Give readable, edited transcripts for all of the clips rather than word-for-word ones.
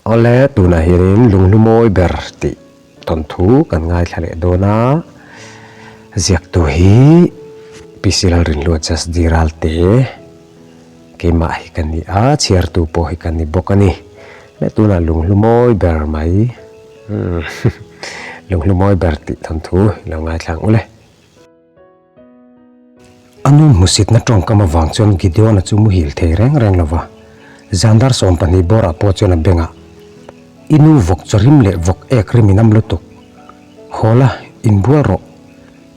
Awle, tunah hianin lunghlu mawi ber tih thawnthu kan ngaithla leh dawn a, ziaktu hi PC Lalrinhlua Jasdi Ralte keimah hi ka ni a, chhiartu pawh hi ka ni bawk a ni. Leh tunah lunghlu mawi ber mai, lunghlu mawi ber tih thawnthu i lo ngaithla ang u le. A nu hmusitna tawngkam avang chuan Gideon-a chu muhil thei reng reng lo va, zandar 12 bawrah pawh chuan a bengah, I nu vawk chaw rim leh vawk ek rim in am lutuk. Haw la, inbual rawh,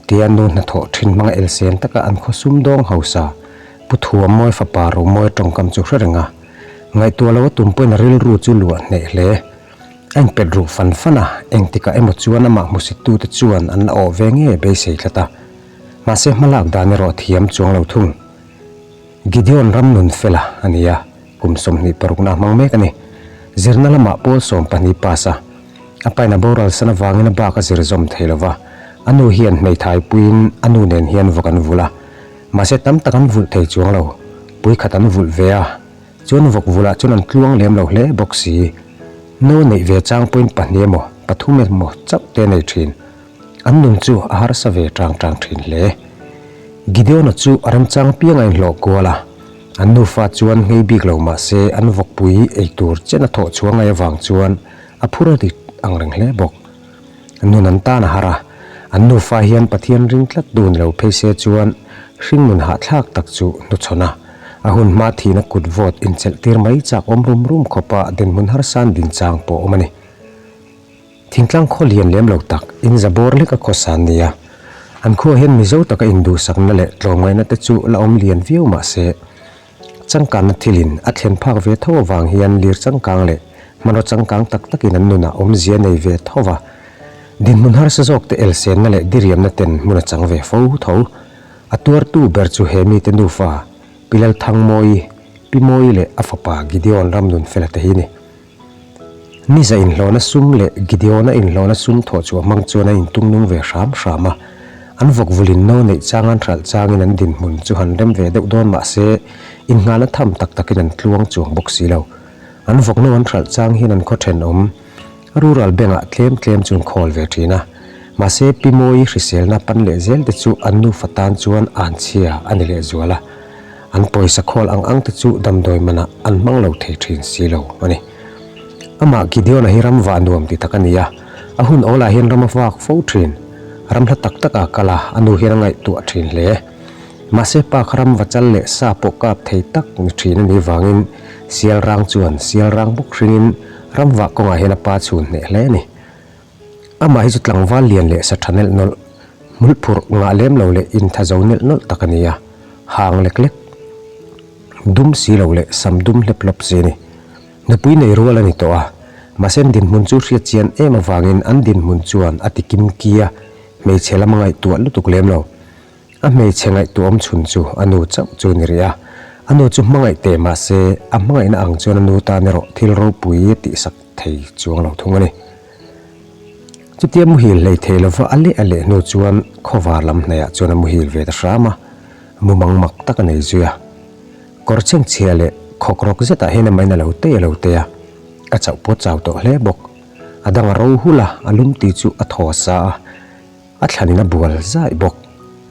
tia nu hnathawh thin hmanga elsen taka an khaw sumdawng hausa Pu Thuammawi fapa Romawi tawngkam chu hre reng a, ngaihtuah lo a tum pawhin a rilru chu luah hneh hle. A inpet ruh fan fan a, engtikah emaw chuan amah hmusittute chuan an la awh ve ngei beisei tlat a. Mahse hmalak dan erawh a thiam chuang lo thung. Gideon ram nun fela a ni a, kum 20 parukna a hmang mek a ni. Zirna lamah pawl 12 pass a, a pain a boral san avangin a bak a zir zawm thei lo va, a nu hian hmeithai puiin a nu nen hian vawk an vulh a. Mahse tam tak an vulh thei chuang lo, pui khat an vulh ve a. Chuan vawk vulah chuan an tluang lem lo hle bawk si. No neih ve chang pawhin pahnih emaw, pathum emaw chauh te nei thin. An nun chu a harsa ve tang tang thin hle. Gideon-a chu a remchang piang a inhlawh kual a. An nufa chuan nghei bik lo mah se an vawkpui ei tur chen a thawh chhuah ngai avang chuan a phur a rit ang reng hle bawk. Nun an tan a har a, an nufa hian Pathian ring tlat dun lo phei se chuan hringnun hahthlak tak chu hnuchhawn a, a hun hma thihna kut vawt inchelh tir mai chak awm rum rum khawpa dinhmun harsan din chang pawh awm a ni. Thingtlang khaw lian lem lo tak, in za bawr lek a khawsa an ni a, an khuaah hian Mizo taka induhsakna leh tlawmngaihna te chu la awm lian viau mah se, Changkanna thilin a thlen phak ve tho avang hian lir changkang leh hmanraw changkang tak takin an nunah awmzia nei ve tho va. Dinhmun harsa zawkte elsenna leh diriamna ten hmun a chang ve fo tho. A tuartu ber chu he mite nufa, Pi Lalthangmawii, Pi Mawii leh a fapa Gideon Ramnunfela te hi ni. Niza inhlawhna sum leh Gideona inhlawhna sum thawh chhuah hmang chuan an intungnung ve hram hram a. An vawkvulin no neih chang an hralh changin an dinhmun chu han rem ve deuh dawn mah se, innghahna tham tak takin an tluang chuang bawk si lo. An vawk no an hralh chang hian an khaw thenawm rural bank-ah tlem tlem chu an khawl ve thin a. Mahse, Pi Mawii hriselna pan leh zel te chu an nufa tan chuan anchhia a ni lehzual a. An pawisa khawl ang ang te chu damdawi manah an hmang lo thei thin si lo a ni. Amah Gideon-a hi ram vah nuam ti tak a ni a, a hun awlah hian ram a vak fo thin. Ram hla tak takah a kal a, a nu hian a ngaihtuah thin hle. Mahse pa kha ram va chal leh sa pawh kap thei tak ni thin a nih vangin sial rang chuan sial rang bawk hringin ram vah kawngah hian a pa chhun hneh hle a ni. Amah hi chu tlangval lian leh sa tha nelh nawlh, hmul phurh ngah lem lo leh intha zo nelh nawlh tak a ni a, hang lek lek, dum si lo leh sam dum hlep hlawp si a ni. Nupui nei rual a ni tawh a, mahse an dinhmun chu hriat chian em avangin an dinhmun chuan a ti kim ki a, hmeichhe lam a ngaihtuah lutuk lem lo. A hmeichhe ngaihtuah awm chhun chu a nu chauh chu a ni rih a, a nu chu hmangaih teh mahse a hmangaihna ang chuan a nu tan erawh thil ropui a tihsak thei chuang lo thung a ni. Chutia muhil hlei thei lova a leh a leh hnu chuan khawvar lam hnaihah chuan a muhil ve ta hram a, mumang mak tak a nei zui a. Kawr chhengchhia leh khawk rawk zetah hian amahin a lo tei a lo tei a, a chauh pawh chau tawh hle bawk. A dang a ro hul a, a lum ti chu a thaw sa a, a thlanin a bual zai bawk.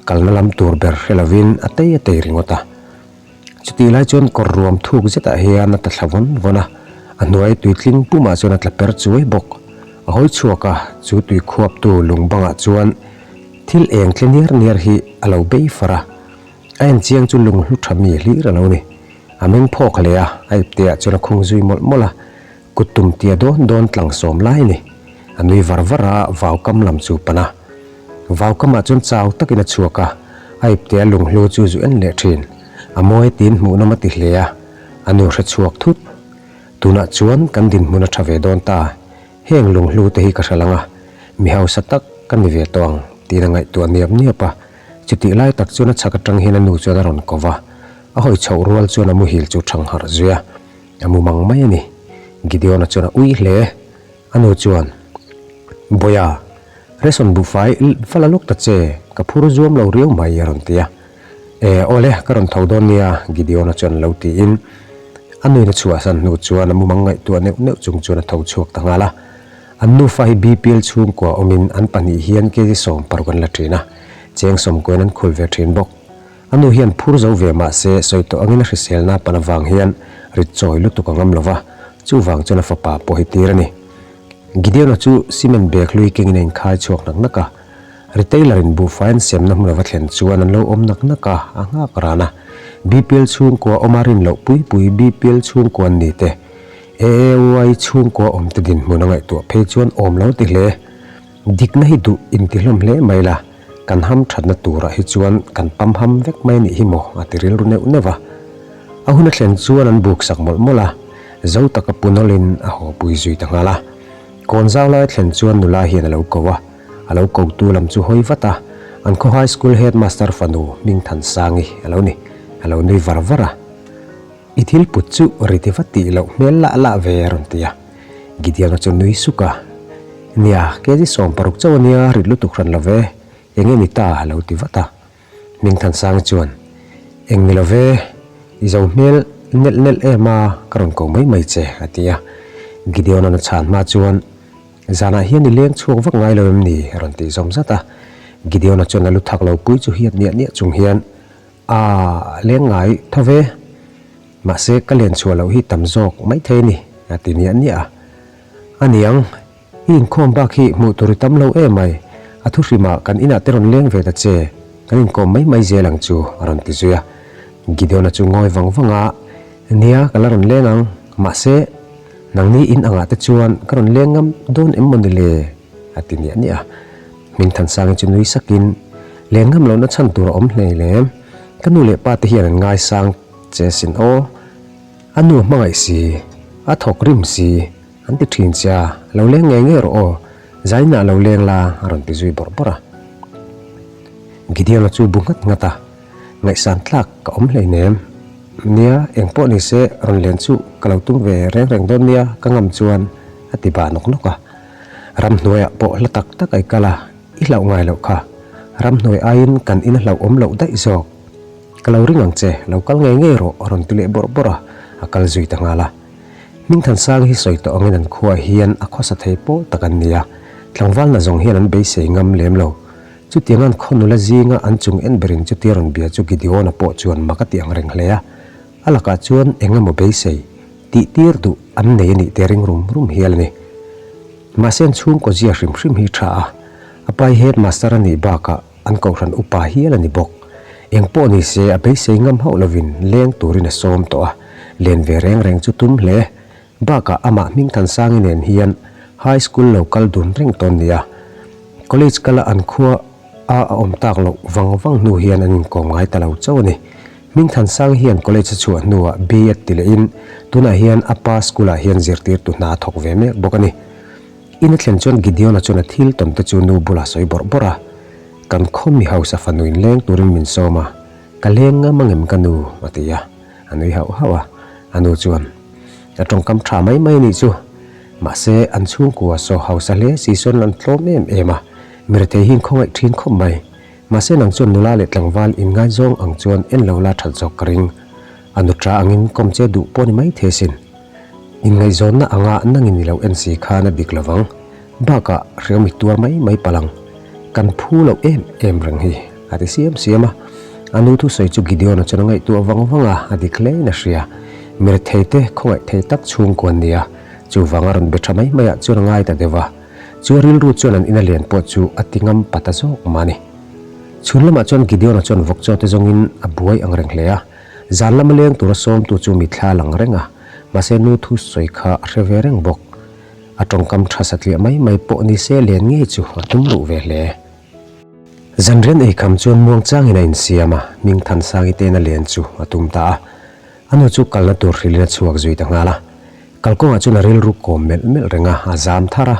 Kalna lam tur ber hre lovin a tei a tei ringawt a. Chutih lai chuan kawr ruam thuk zetah hian a ta thla vawn vawn a, a hnuai tuitling pumah chuan a tla per chuai bawk. A hawi chhuak a, chu tui khuaptu lung bangah chuan thil eng tle niar niar hi a lo bei far a. A en chiang chu lung hlu tha mi hlir a lo ni. A meng phawk hle a, a ipteah chuan a khung zui mawlh mawlh a, kut tum tia dawn dawn tlang sawm lai a ni. A nui var var a, vau kam lam chu pan a. Vau kamah chuan chau takin a chhuak a, a iptea lunghlu chu zu en leh thin. A mawi tiin hmuhnawm a ti hle a, a nu hre chhuak thut. Tunah chuan kan dinhmun a tha ve dawn ta, heng lunghlu te hi ka hre lang a, mi hausa tak ka ni ve tawh ang tiin a ngaihtuah niap niap a. Chutih lai tak chuan a chhak atang hian a nu chuan a rawn ko va, a hawi chhoh rual chuan a muhil chu thang harh zui a, a mu mang mai a ni. Gideon-a chuan a ui hle. A nu chuan, Bawia, ration buhfai va la lawk ta che, ka phur zuam lo riau mai a rawn ti a. E, awle, ka rawn tho dawn nia, Gideon-a chuan lo tiin. A nuin a chhuahsan hnu chuan a mumang ngaihtuah neuh neuh chung chuan a tho chhuak ta nghal a. An nufa hi BPL chhungkua awmin an pahnih hian kg 60 an la thin a, cheng sawmkuain an khul ve thin bawk. A nu hian phur zo ve mah se sawi tawh angin a hriselna pan avang hian rit chawi lutuk a ngam lo va, chuvang chuan a fapa pawh hi tir a ni. Gideon-a chu cement bag hlui kengin a inkhai chhuak nak nak a. Retailer-in buhfai an semna hmun ava thlen chuan an lo awm nak nak a, a nghak ran a. BPL chhungkua awm a rin loh pui pui BPL chhungkua an ni te, AAY chhungkua awm te dinhmun a ngaihtuah phei chuan awm lo ti hle. Dikna hi duh intihlawm hle mai la, kan ham thatna turah hi chuan kan pam ham vek mai anih hi maw a ti rilru neuh neuh va. A hun a thlen chuan an buk sak mawlh mawlh a, zo taka pu nawlhin a haw pui zui ta nghal a. Kawn zau lai a thlen chuan nula hian a lo ko a, a lo kotu lam chu hawi vat a, an khaw high school headmaster fanu Hmingthansangi a lo ni, a lo nui var var a. I thil put chu ri ti va tih loh hmel lah lah ve a rawn ti a. Gideon-a chu nui suk a, Nia, kg 60 chauh a nia, rit lutuk hran lo ve, eng nge ni ta a lo ti vat a. Hmingthansangi chuan, Eng ni lo ve, i zo hmel nelh nelh em a, ka rawn ko mai mai che a ti a. Gideon-a'n a chhan hma chuan, Zanah hian i leng chhuak vak ngai lo em ni? a rawn tih zawm zat a. Gideon-a chuan a lu thak lo pui chu hiat niah niah chung hian, A leng ngai tho ve. Mahse ka len chhuah loh hi tam zawk mai thei a ni, a ti niah niah a. A niang, i inkhawm bak hi hmuh tur i tam lo em mai. A thu hrimah kan inah te rawn leng ve ta che, kan inkawm mai mai zel ang chu, a rawn ti zui a. Gideon-a chu ngawi vang vang a, Nia, ka la rawn leng ang. Mahse, nangni in angah te chuan ka rawn leng ngam dawn em maw ni le? A ti niah niah a. Hmingthansangi chu nui sakin, Len ngam lohna chhan tur a awm hlei lem. Ka nu leh pa te hian an ngaisang che sin aw. A nu a hmangaih si, a thawk rim si, an ti thin che a, lo leng ngei ngei rawh aw, zainah lo leng la a rawn ti zui bawrh bawrh a. Gideon-a chu bu nghat nghat a, Ngaihsan tlak ka awm hleinem. Nia, engpawh ni se rawn len chu ka lo tum ve reng reng dawn nia ka ngam chuan a ti bah nawk nawk a. Ramhnuaiah pawh hla tak tak ai kal a, i hlauh ngai loh kha. Ramhnuai aiin kan in a hlauh awm loh daih zawk. Ka lo ring ang che, lo kal ngei ngei rawh a rawn ti leh bawrh bawrh a, a kal zui ta nghal a. Hmingthansang hi sawi tawh angin an khuaah hian a khawsa thei pawl tak an ni a, tlangval na zawng hian an beisei ngam lem lo. Chutiang an khaw nula zinga an chung en berin chutia rawn bia chu Gideon-a pawh chuan mak a ti ang reng hle a, a lakah chuan eng emaw beisei tih tir duh an nei a nih te ring rum rum hial a ni. Mahse an chhungkaw zia hrim hrim hi tha a, a pai headmaster a nih bakah an kohhran upa hial a ni bawk. Eng pawh ni se a beisei ngam hauh lovin leng turin a sawm tawh a, len ve reng reng chu tum hle. Bakah amah Hmingthansangi nen hian high school lo kal dun reng tawn nia. College kala an khua a a awm tak loh vang vang hnu hian an inkawm ngai ta lo chauh a ni. Hmingthansangi hian college a chhuah hnuah B.Ed ti lehin tunah hian a pa school ah hian zirtirtu hna a thawk ve mek bawk a ni. In a thlen chuan Gideon-a chuan a thil tawn te chu nu bulah sawi bawrh bawrh a, Kan khaw mi hausa fanu in leng turin min sawm a, ka leng ngam angem ka nu? a ti a, a nui hauh hauh a. A nu chuan, A tawngkam tha mai mai a nih chu. Mahse, an chhungkua saw hausa hle si sawn an tlawm em em a, mirethei hi in khawngaih thin khawp mai. Mahse, nang chuan nula leh tlangval inngaizawng ang chuan en lo la that zawk ka ring. A nutra angin kawm che duh pawh ni mai thei sin. Inngaihzawnna anga nangin i lo en si khan a dik lovang. Bakah hriam i tuar mai mai palh ang. Kan phu loh em em reng hi, a ti siam siam a. A nu thusawi chu Gideon-a chuan a ngaihtuah vang vang a, a dik hlein a hria. Mirethei te khawngaih thei tak chhungkua an ni a, chuvang a rawn be tha mai maiah chuan a ngai ta deuh a. Chu a rilru chuan an ina lian pawh chu a ti ngam pa ta zawk mah a ni. Chhun lamah chuan Gideon-a chuan vawk chaw te zawngin a buai ang reng hle a. Zan lama leng tura sawmtu chu mithla lang reng a, mahse nu thusawi kha a hre ve reng bawk. A tawngkam tha satliah mai mai pawh ni se len ngei chu a tum luh ve hle. Zanrian eikham chuan muangchangin a insiam a, Hmingthansangi tena len chu a tum ta a. A nu chu kalna tur hrilhin a chhuak zui ta nghal a. Kalkawngah chuan a rilru kawm melh melh reng a, a zam thar a.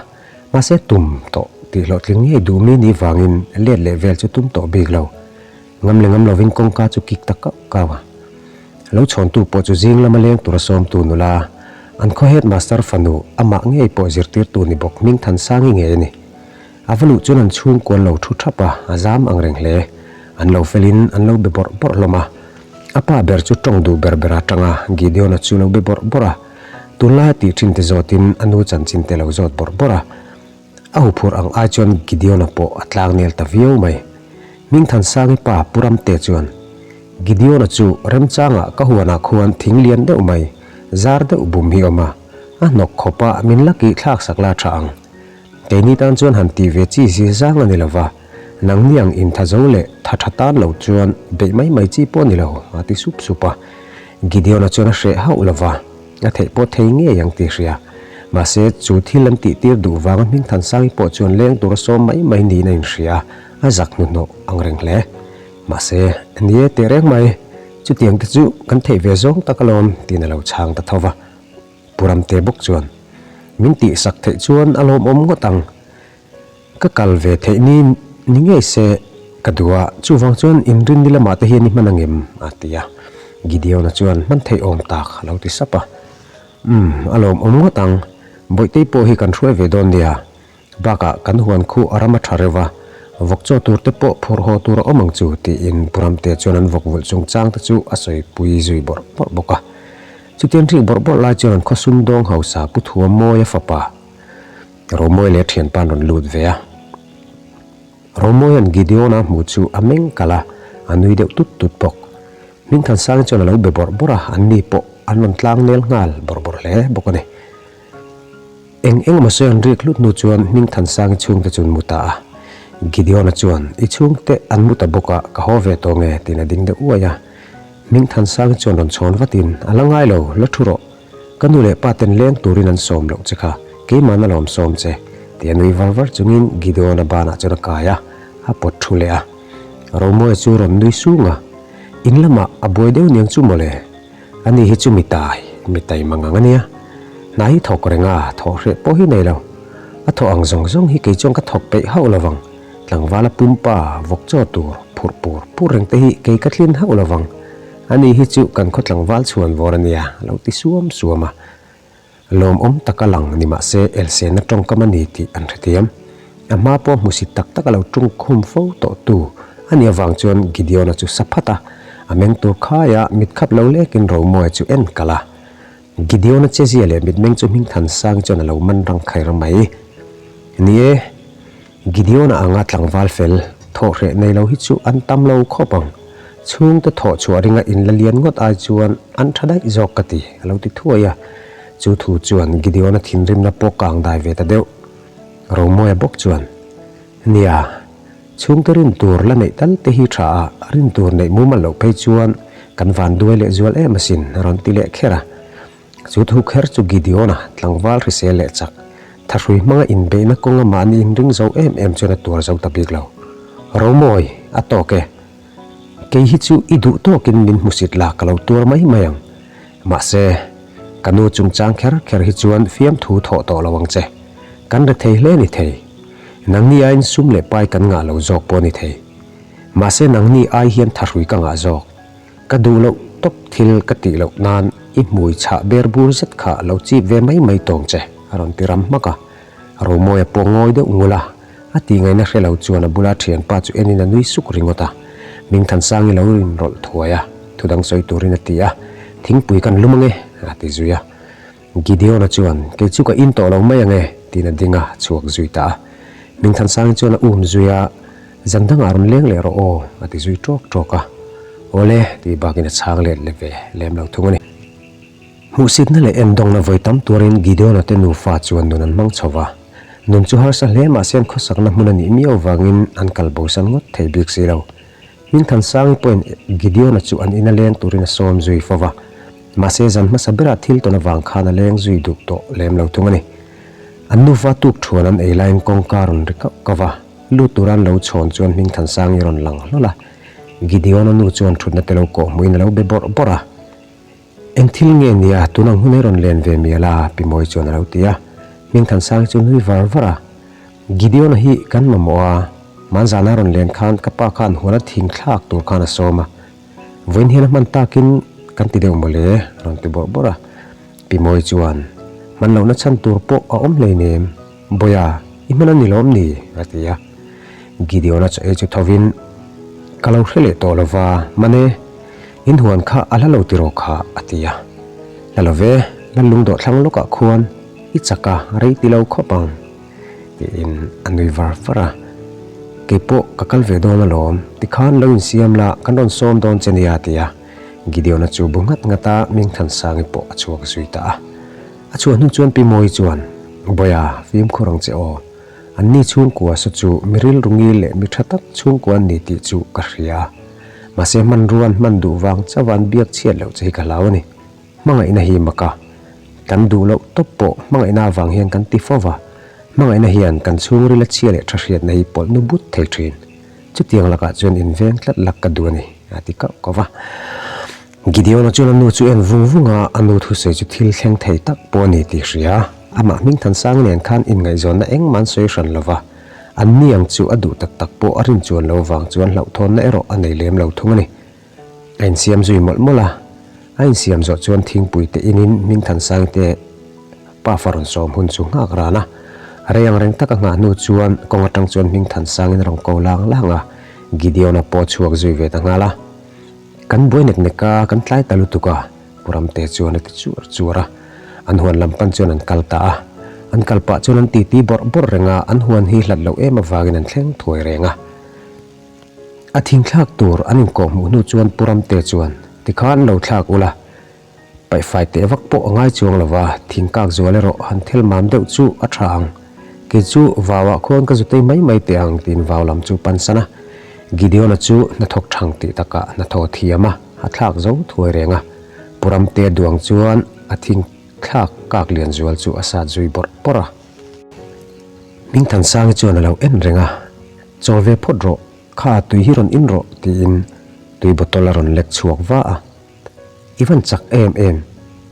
Mahse tum tawh tih hlawhtling ngei duh mi ni vangin let leh vel chu tum tawh bik lo. Ngam leh ngam lovin kawngka chu kik ta kauh kauh a. Lo chhawntu pawh chu zing lama leng tura sawmtu nula, an khaw headmaster fanu amah ngei pawh zirtirtu ni bawk Hmingthansangi ngei a ni. A va luh chuan an chhungkuan lo thu thap a, a zam ang reng hle. An lo felin an lo be bawrh bawrh hlawm a. A pa ber chu tawng duh ber ber atanga Gideon-a chu lo be bawrh bawrh a, tunlaia tih thin te zawtin a nu chanchin te lo zawt bawrh bawrh a. A huphurh ang ai chuan Gideon-a pawh a tlangnel ta viau mai. Hmingthansangi pa Pu Ramte chuan, Gideon-a chu remchangah ka huanah khuan thing lian deuh mai, zar deuh bum hi awm a, a hnawk khawp a, min la kih thlak sak la tha ang. Keini tan chuan han tih ve chi zir zang a ni lo va, nangni ang intha zo leh tha tha tan lo chuan beih mai mai chi pawh a ni lo, a ti sup sup a. Gideon-a chuan a hreh hauh lo va, a theih pawh thei ngei ang tih hria. Mahse, chu thil an tih tir duh vanga Hmingthansangi pawh chuan leng tura sawm mai mai niin a inhria a, a zak hnuhnawh ang reng hle. Mahse, ni e teh reng mai, chutiang te chu kan theih ve zawng tak alawm, tiin a lo chhang ta tho va. Pu Ramte bawk chuan, Min tihsak theih chuan a lawmawm ngawt ang. Ka kal ve theih ni ni ngei se ka duh a, chuvang chuan inrinni lamah te hian i hman angem? a ti a. Gideon-a chuan hman theih awm tak a lo ti sap a. Umm, a lawmawm ngawt ang. Bawihtei pawh hi kan hruai ve dawn nia. Bakah kan huan khu a ram a tha reuh a, vawk chaw tur te pawh phurh haw tur a awm ang chu tiin Pu Ramte chuan an vawk vulh chungchang te chu a sawipui zui bawrh bawrh bawk a. Chutiang rik bawrh bawrh lai chuan an khaw sumdawng hausa Pu Thuamawia fapa Romawi leh a thianpa an rawn lut ve a. Romawia'n Gideon-a hmuh chu a meng kalh a, a nui deuh tut tut bawk. Hmingthansangi chuan a lo be bawrh bawrh a, anni pawh an rawn tlang nel nghal bawrh bawrh hle bawk a ni. Eng eng emaw sawi an rik hlut hnu chuan Hmingthansangi chhungte chu an mu ta a. Gideon-a chuan, I chhungte an mu ta bawk a, ka haw ve tawh nge? tiin a ding deuh uai a. Hmingthansangi chuan rawn chhawn vatin, A la ngai lo, la thu rawh. Ka nu leh pa ten leng turin an sawm loh che kha, keimahna lawm sawm che, ti a nui var var chungin Gideon-a banah chuan a kai a, a pawt thu leh a. Romawia chu rawn nui sung a, In lamah a buai deuh niang chu mawle, ani hi chu mi tai, mi tai mang ang a nia. Hna hi thawk reng a, thawh hreh pawh hi nei lo. A thawh ang zawng zawng hi kei chuan ka thawk peih hauh lovang, tlangvala pumpa, vawk chaw tur, phurh pur pur reng te hi kei ka tlin hauh lovang. Ani hi chu kan khaw tlangval chhuan vawr a nia, a lo ti suam suam a. Lawmawm taka lang ni mah se Elsena tawngkam a ni tih an hrethiam. A hma pawh hmusit tak tak a lo tung khum fo tawh tu a nih avang chuan Gideon-a chu sa phat a, a meng tur khai a, mit khap lo lekin Romawia chu en kalh a. Gideon-a chezia leh mitmeng chu Hmingthansang chuan a lo man rang khair mai. Ni e, Gideon-a anga tlangval fel thawh hreh nei lo hi chu an tam lo khawp ang. Chhungte thawh chhuah ringa inla lian ngawt ai chuan an tha daih zawk ka ti, a lo ti thuai a. Chu thu chuan Gideon-a thinrimna pawh kang dai ve ta deuh. Romawia bawk chuan, Nia, chhungte rin tur la neih tal te hi tha a, rin tur neih mumal loh phei chuan kan van duai leh zual em asin, a rawn ti leh kher a. Chu thu kher chu Gideon-a tlangval hrisel leh chak, thahrui hmanga inbeihna kawnga mahni inring zo em em chuan a tuar zo ta bik lo. Romawi, a tawk e. Kei hi chu i duh tawkin min hmusit la ka lo tuar mai mai ang. Mahse, ka nu chungchang kher kher hi chuan fiamthu thawh tawh lo ang che. Kan re thei hle ni thei. Nangni aiin sum leh pai kan ngah lo zawk pawh ni thei. Mahse nangni ai hian thahrui ka ngah zawk. Ka duh loh tawp thil ka tih loh nan i hmui chhah ber bur zet kha lo chip ve mai mai tawng che, a rawn ti ram hmak a. Romawia pawh ngawi deuh ngul a, a tih ngaihna hre lo chuan a bula thianpa chu enin a nui suk ringawt a. Mingthansangi lo rinrawlh thuai a, thudang sawi turin a ti a, Thingpui kan lum ange, a ti zui a. Gideon-a chuan, Kei chu ka in tawh lo mai ang e, tiin a ding a, chhuak zui ta a. Mingthansangi chuan a um zui a, Zan dangah rawn leng leh rawh aw, a ti zui ṭawk ṭawk a. Awle, tih bakin a chhang let le ve lem lo thung a ni. Hmuhsitna leh endawngna vawi tam tuarin Gideon-a te nufa chuan nun an hmang chho va. Nun chu harsa hle mahse an khawsakna hmun a nih miau vangin an kal bosan ngawt thei bik si lo. Hmingthansangi pawhin Gideon-a chu an ina leng turin a sawm zui fo va. Mahse zan hmasa berah thil tawn avang khan a leng zui duh tawh lem lo thung a ni. An nufa tuk thuan an ei laiin kawngka rawn ri kauh kauh va, lut tura an lo chhawn chuan Hmingthansangi rawn lang hlawl a. Gideon-a nu chuan thutna te lo kawh hmuhin a lo be bawrh bawrh a. Eng thil nge nia tun ang hun ei rawn len ve mial a? Pi Mawi chuan a lo ti a. Hmingthansangi chu nui var var a. Gideon-a hi kan mamawh a, hmanzana rawn len khan ka pa khan huana thing thlak tur khan a sawm a. Vawiin hian a hman takin kan ti deuh mawle, rawn ti bawrh bawrh a. Pi Mawi chuan, Hman lohna chhan tur pawh a awm hleinem, Bawia, i hman a ni lawm ni? a ti a. Gideon-a chaw ei chu thovin, Ka lo hre leh tawh lo va, hman e. In huan kha a hla lo tiraw kha, a ti a. Hla lo ve, Lallungdawh thlang lawkah khuan i chak a, rei ti lo khawp ang, tiin a nui var var a. Kei pawh ka kal ve dawn alawm, tikhan lo insiam la, kan rawn sawm dawn che nia, a ti a. Gideon-a chu bu nghat nghat a, Mingthansangi pawh a chhuak zui ta a. A chhuah hnu chuan Pi Mawi chuan, Bawiha, fimkhur ang che aw. Anni chhungkua saw chu mi rilru ngil leh mi tha tak chhungkua an ni tih chu ka hria a. Mahse hmanrua an hman duh vang chauha an biak chhiat loh che hi ka hlau a ni. Hmangaihna hi mak a. Kan duh loh tawp pawh hmangaihna avang hian kan ti fo va. Hmangaihna hian kan chhungril a chhia leh tha hriatna hi pawlh nu but thei thin. Chutiang lakah chuan inveng tlat lak ka duh a ni, a ti kauh kauh va. Gideon-a chuan a nu chu en vung vung a, a nu thusawi chu thil thleng thei tak pawh a ni tih hria. Amah Hmingthansangi nen khan inngaihzawnna engmah an sawi hran lo va, an ni ang chu a duh tak tak pawh a rin chuan lo vang chuan hlauhthawnna erawh a nei lem lo thung a ni. A insiam zui mawlh mawlh a, a insiam zawh chuan thingpui te inin Hmingthansangi te pafa rawn sawm hun chu nghak ran a. Rei ang reng taka nghah hnu chuan kawng atang chuan Hmingthansangin a rawn ko lang lang a, Gideon-a pawh a chhuak zui ve ta nghal a. Kan buai nek nek a, kan tlai ta lutuk a, Pu Ramte chuan a ti chuar chuar a. An huan lam pan chuan an kal ta a. An kal pah chuan an titi bawrh bawrh reng a, an huan hi hlat loh em avangin an thleng thuai reng a. A thingthlak tur an inkawh hmuh hnu chuan Pu Ramte chuan, Tikhan lo thlak ula, Paihfai teh vak pawh a ngai chuang lo va, thing kak zual erawh han thel mam deuh chu a tha ang. Kei chu vauah khuan ka zutei mai mai teh ang tiin vau lam chu pan san a. Gideon-a chu hnathawk thang tih takah hnathawh thiam a, a thlak zo thuai reng a. Pu Ramtea duang chuan a thing thlak kak lian zual chu a sat zui bawrh bawrh a. Hmingthansangi chuan a lo en reng a, Chawl ve phawt rawh, kha tui hi rawn in rawh tiin tui bottle a rawn lek chhuak va a. I van chak em em,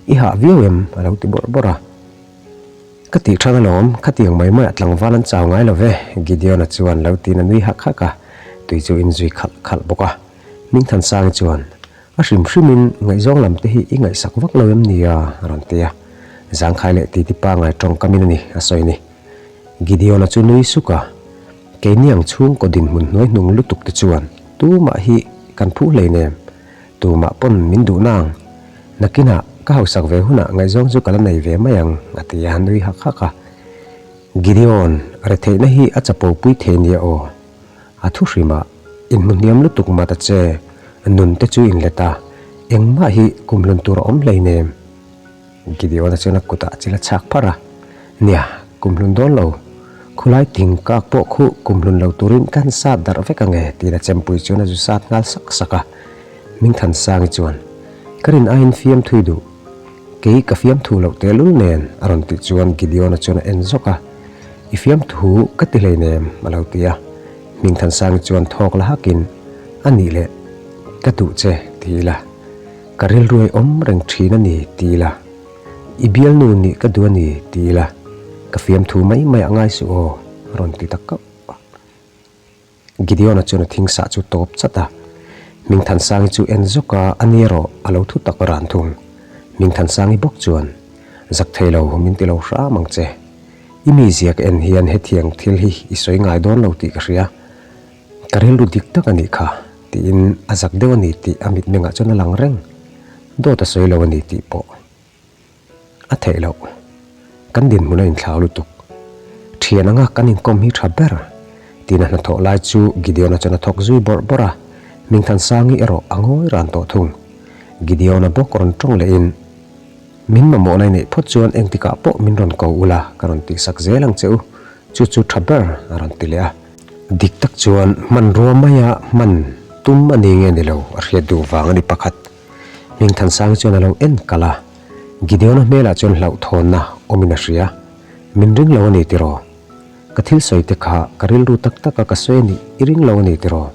i hah viau em? a lo ti bawrh bawrh a. Ka tih than alawm, khatiang mai maiah tlangval an chau ngai lo ve, Gideon-a chuan lo tiin a nui hak hak a, tui chu in zui khalh khalh bawk a. Hmingthansangi chuan, A hrim hrimin ngaihzawng lam te hi i ngaihsak vak lo em nia? a rawn ti a. Zangkhai leh titi pangai tawngkamin a ni, a sawi ni. Gideon-a chu nui suk a, Keini ang chhungkaw dinhmun hnuai hnung lutuk te chuan tumah hi kan phuh hleinem. Tumah pawn min duh nang. Nakinah ka hausak ve hunah ngaihzawng chu ka la nei ve mai ang, a ti a, nui hak hak a. Gideon, retheihna hi a chapo pui thei nia aw. A thu hrimah, inhmu hniam lutuk mah ta che, nun te chu inlet a, engmah hi kumhlun tur a awm hleinem. Gideon-a chuan a kutah chil a chhak pharh a, Nia, kumhlun dawn lo. Khulai thing kak pawh khu kumhlun lo turin ka han sat darh vek ange, tiin a chempui chuan a zu sat nghal sak sak a. Hmingthansangi chuan, Ka rin aiin fiam thui duh. Kei ka fiam thu loh tehlul nen, a rawn tih chuan Gideon-a chuan a en zawk a. I fiam thu ka ti hleinem, a lo ti a. Hmingthansangi chuan thawk la hakin, A nih leh, ka duh che, ti ila. Ka rilruai awm reng thin a ni ti ila, i bialnu nih ka duh a ni ti ila, ka fiamthu mai mai ah ngai suh aw, a rawn ti ta kauh a. Gideon-a chuan a thing sah chu tawp chat a, Hmingthansangi chu en zawk a, a ni erawh a lo thu tak ran thung. Hmingthansangi bawk chuan, Zak thei lo, min ti lo hram ang che. I mizia ka en hian hetiang thil hi i sawi ngai dawn lo tih ka hria. Ka rilru dik tak a nih kha, tiin a zak deuh a ni tih a mitmengah chuan a lang reng. Dawt a sawi lo a ni tih pawh a theih loh. Kan dinhmun a inthlau lutuk. Thian anga kan inkawm hi tha ber, tiin a hnathawh lai chu Gideon-a chuan a thawk zui bawrh bawrh a, Mingthansangi erawh a ngawi ran tawh thung. Gideon-a bawk rawn tawng lehin, Min mamawh lai neih phawt chuan engtikah pawh min rawn ko ula ka rawn tihsak zel ang che u, chu chu tha ber a rawn ti leh a. Dik tak chuan hmanrua maia hman tum a ni nge ni lo a hriat duh vang a ni pakhat. Hmingthansangi chuan a lo en kalh a, Gideon-a hmelah chuan hlauhthawnna awmin a hria. Min ring lo a ni tiraw? Ka thil sawi te kha ka rilru tak taka ka sawi a nih i ring lo a ni tiraw?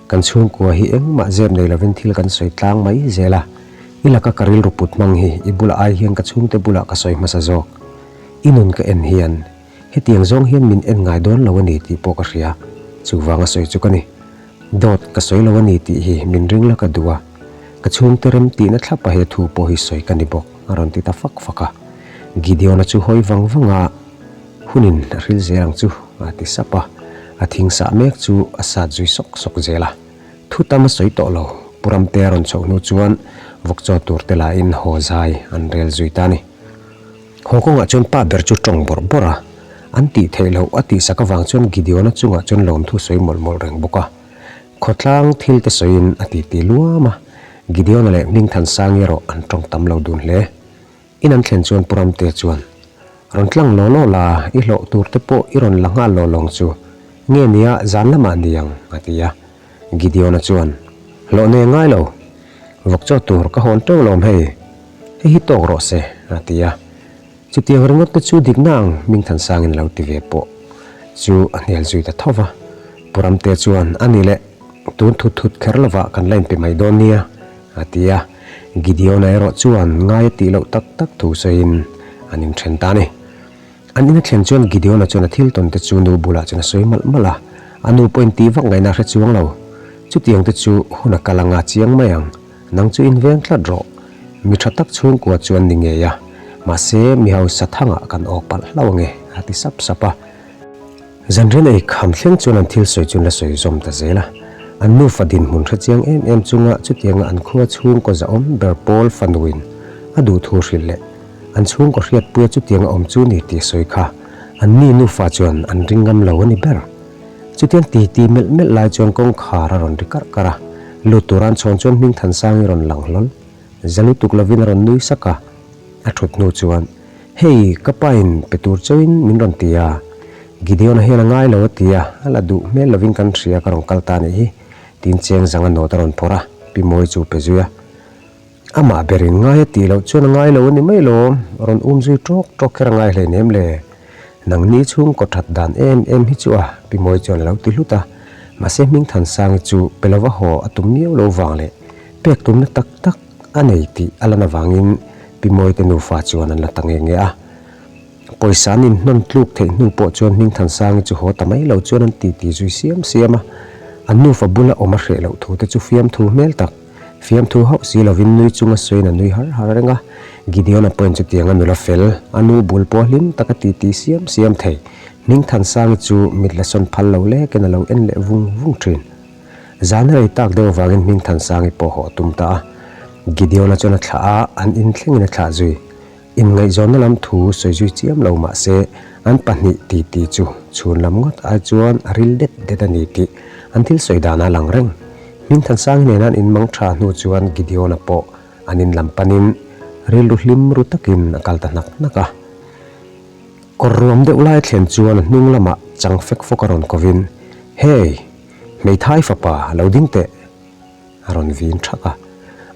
Kan chhungkua hi engmah zep nei lovin thil kan sawi tlang mai zel a, i laka ka rilru put hmang hi i bulah ai hian ka chhungte bulah ka sawi hmasa zawk. I nun ka en hian hetiang zawng hian min en ngai dawn lo a ni tih pawh ka hria, chuvanga sawi chu ka ni. Dawt ka sawi lo a ni tih hi min ring la ka duh a, ka chhungte rem tihna thlapa he thu pawh hi sawi ka ni bawk, a rawn ti ta fak fak a. Gideon-a chu hawi vang vang a. Hunin a hril zel ang chu a ti sap a, a thing sah mek chu a sat zui sawk sawk zel a. Thu tam a sawi tawh lo. Pu Ramtea rawn chhoh hnu chuan vawk chaw tur te lahin haw zai an rel zui ta a ni. Haw kawngah chuan pa ber chu tawng bawrh bawrh a, an tih theih loh a tihsak avang chuan Gideona chungah chuan lawmthu sawi mawlh mawlh reng bawk a. Khawtlang thil te sawiin a titi luam a, Gideona leh Hmingthansangi erawh an tawng tam lo dun hle. In an thlen chuan Pu Ramte chuan, Rawn tlang law law la, i hlawh tur te pawh i rawn la nghal law lawng chu, nge nia zan lamah ni ang, a ti a. Gideona chuan, Hlawh nei ngai lo, vawk chaw tur ka hawn teuh lawm hei, hei hi tawk rawh se, a ti a. Chutiang ringawt te chu dikna ang Hmingthansangin a lo ti ve pawh chu a hnial zui ta tho va. Pu Ramte chuan, A ni leh, tun thut thut kher lovah kan la inpe mai dawn nia, a ti a. Gideona erawh chuan ngai a tih loh tak tak thu sawiin an inthen ta a ni. An ina thlen chuan Gideona chuan a thil tawn te chu nu bulah chuan a sawi malh malh a, a nu pawhin tih vak ngaihna a hre chuang lo. Chutiang te chu hun a kal anga chiang mai ang, nang chu inveng tlat rawh. Mi tha tak chhungkua chu an ni ngei a, mahse mi hausa thangah kan awk palh hlauh ange, a ti sap sap a. Zanrian ei kham thleng chuan an thil sawi chu an la sawi zawm ta zel a. An nufa dinhmun hre chiang em em chunga chutianga an khua chhungkaw zahawm ber pawl fanuin a duh thu hrilh leh an chhungkaw hriatpuia chutianga awm chu ni tih sawi kha an ni nufa chuan an ring ngam lo a ni ber. Chutiang titi melh melh lai chuan kawngkhar a rawn ri karh karh a, lut tura an chhawn chuan Hmingthansangi rawn lang hlawl. Za lutuk lovin a rawn nui sak a, a thut hnu chuan, Hei, ka pain pe tur chauhin min rawn ti a, Gideon-a hian a ngai lo a ti a, a la duh hmel lovin kan hria ka rawn kal ta anih hi, tiin cheng zang a nawt a rawn phawrh a, Pi Mawi chu pe zui a. Amah berin ngai a tih loh chuan a ngai lo a ni mai lawm, rawn um zui tawk tawk kher a ngai hleinem le. Nangni chhungkaw that dan em em hi chu a, Pi Mawi chuan a lo ti hlut a, mahse Hmingthansangi chu pe lova haw a tum miau lo vang leh pek tumna tak tak a nei tih a lan avangin Pi Mawite nufa chuan an la ta nge nge a. Pawisa an inhnawn tluk theih hnu pawh chuan Hmingthansangi chu haw ta mai lo chuan an titi zui siam siam a. An nufa bula awm a hreh loh thu te chu fiamthu hmel tak, fiamthu hauh si lovin nui chunga sawiin a nui har har reng a. Gideon-a pawhin chutianga nula fel, a nu bul pawh hlim taka titi siam siam thei Hmingthansangi chu mit la sawn phal lo lekin a lo en leh vung vung thin. Zan a rei tak deuh avangin Hmingthansangi pawh haw a tum ta a. Gideon-a chuan a thlah a, an inthlengin a thlah zui. Inngaihzawnna lam thu sawi zui chiam lo mah se, an pahnih titi chu chhun lam ngawt ai chuan a ril det det a ni tih an thil sawi danah a lang reng. Hmingthansangi nena an inmang tha hnu chuan Gideon-a pawh an in lam panin rilru hlim ru takin a kal ta hnak hnak a. Kawr ruam deuh lai thlen chuan a hnung lamah chang fek fawk a rawn kovin, Hey! Hmeithai fapa, lo ding teh! A rawn vin thak a.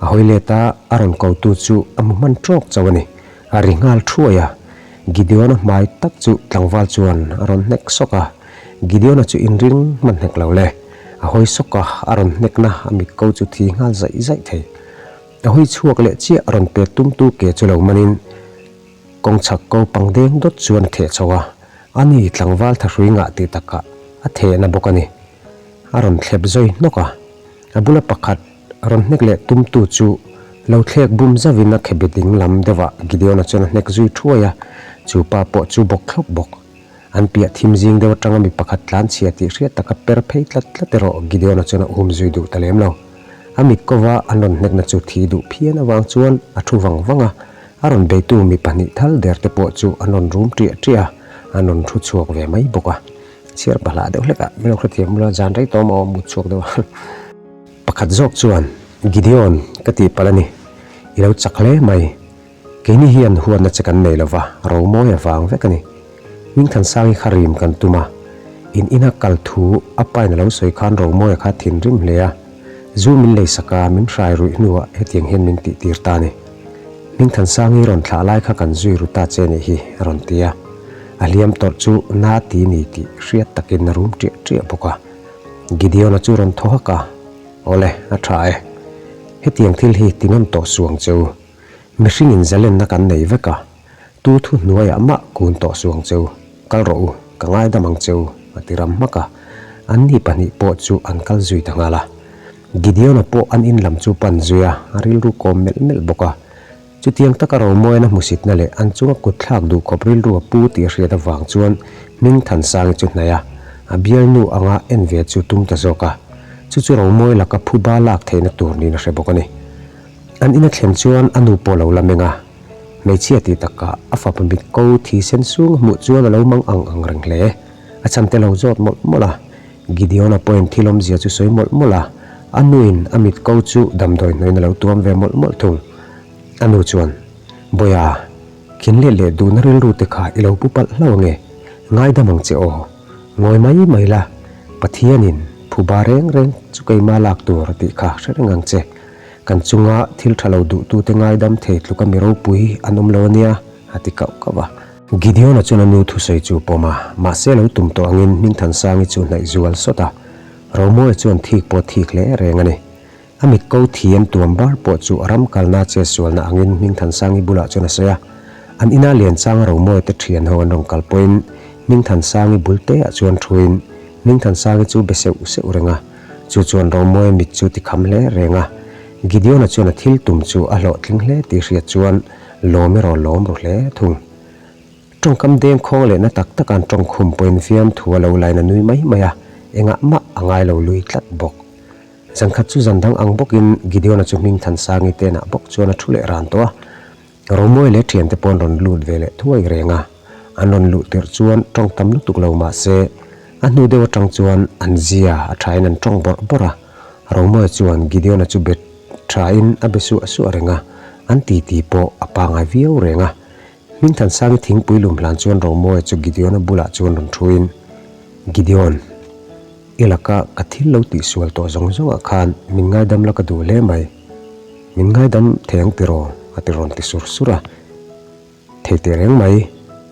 A hawi let a, a rawn kotu chu a hmu hman tawk chauh a ni. A ri nghal thuai a. Gideon-a hmai tak chu tlangval chuan a rawn hnek sawk a. Gideon-a chu inring hman hnek lo le. A hawi sawk a, a rawn hnekna a mit ko chu thi nghal zaih zaih thei. A hawi chhuak leh chiah a rawn pet tumtu ke chu lo manin kawng chhak ko pang deng dawt chuan a theh chho a. A ni, tlangval thahrui ngah tih takah a thehna bawk a ni. A rawn thlep zawi hnawk a. A bula pakhat rawn hnek leh tumtu chu lo thlek bum zauhin a khebi ding lam deuhah Gideon-a chuan a hnek zui thuai a, chu pa pawh chu bawk thlawp bawk. An piah thim zing deuh atanga mi pakhat tlan chhia tih hriat taka per phei tlat tlat erawh Gideon-a chuan a um zui duh ta lem lo. A mit kova an rawn hnekna chu thi duh phian avang chuan a thu vang vang a, a rawn beitu mi pahnih thal der te pawh chu an rawn rum ṭiah ṭiah a, an rawn thu chhuak ve mai bawk a. Chhiar pahlah deuh hlek ah min lo hrethiam bula zan rei tawm a awm mut chhuak deuh a. Pakhat zawk chuan, Gideon, ka tih palh a ni. I lo chak hle mai. Keini hian huatna che kan nei lova, romawi avang vek a ni. Hmingthansangi kha rim kan tum a. In ina kal thu a pain a lo sawi khan romawia kha thinrim hle a. Zu min leisak a, min hrai ruih hnuah hetiang hian min tihtir ta a ni. Hmingthansangi rawn thlah lai kha kan zui ru ta che nih hi, a rawn ti a. A hliam tawrh chu na ti ni tih hriat takin a rum ṭiah ṭiah bawk a. Gideon-a chu rawn thaw hak a, Awle, a ṭha e. Hetiang thil hi ti nawn tawh suang che u. Mihringin zalenna kan nei vek a, tu thu hnuaiah mah kun tawh suang che u. Kal rawh u, ka ngaidam ang che u, a ti ram hmak a. Anni pahnih pawh chu an kal zui ta nghal a. Gideon-a pawh an in lam chu pan zui a, a rilru kawm melh melh bawk a. Chutiang taka Romawiana hmusitna leh an chunga kut thlak duh khawp rilru a pu tih a hriat avang chuan Hmingthansangi chu hnaih a, a bialnu anga en ve chu tum ta zawk a. Chu chu Romawi laka phuba lak theihna tur niin a hre bawk a ni. An ina thlen chuan a nu pawh a lo la meng a, hmeichhia tih takah a fapa mit ko thi sen sung a hmuh chuan a lo mang ang ang reng hle. A chhan te lo zawt mawlh mawlh a, Gideon-a pawhin thil awmzia chu sawi mawlh mawlh a, a nuin a mit ko chu damdawi hnuaiin a lo tuam ve mawlh mawlh thung. A nu chuan, Bawiha, khin let leh duhna rilru te kha i lo pu palh hlauh ange, ngaidam ang che aw. Ngawi mai mai la, Pathianin phuba reng reng chu keima lak tur a tih kha hre reng ang che. Kan chunga thil tha lo duhtute ngaidam thei tluka mi ropui an awm lo ania, a ti kauh kauh a. Gideon-a chuan a nu thusawi chu pawm a, mahse lo tum tawh angin Hmingthansangi chu hnaih zual sawt a. Romawia chuan thik pawh thik hle reng a ni. A mit ko thi an tuam bar pawh chu a ram kalna che sualna angin Hmingthansangi bulah chuan a sawi a. An ina Lianchanga Romawia te thian ho an rawn kal pawhin Hmingthansangi bul te ah chuan thuin Hmingthansangi chu be seuh seuh reng a. Chu chuan Romawia mit chu ti kham hle reng a. Gideon-a chuan a thil tum chu a hlawhtling hle tih hriat chuan lawm erawh lawm ru hle thung. Tawngkam deng khawng lehna tak tak an tawng khum pawhin fiamthu a lo lain a nui mai mai a, engah mah a ngai lo lui tlat bawk. Zankhat chu zan dang ang bawkin Gideon-a chu hming Thansangi tenah bawk chuan a thu leh ran tawh a. Romawi leh thiante pawh an rawn lut ve leh thuai reng a, an rawn luh tirh chuan tawng tam lutuk lo mah se, a hnu deuh atang chuan an zia a thain an tawng bawrh bawrh a. Romawi chuan Gideon-a chu bet thain a be suah suah reng a, an titi pawh a pangai viau reng a. Hmingthansangi thingpui lum hlan chuan Romawia chu Gideon-a bulah chuan rawn thuin, Gideon, i laka ka thil lo tihsual tawh zawng zawngah khan min ngaidam la ka duh hle mai. Min ngaidam thei ang tiraw? a ti rawn ti sur sur a. Thei teh reng mai,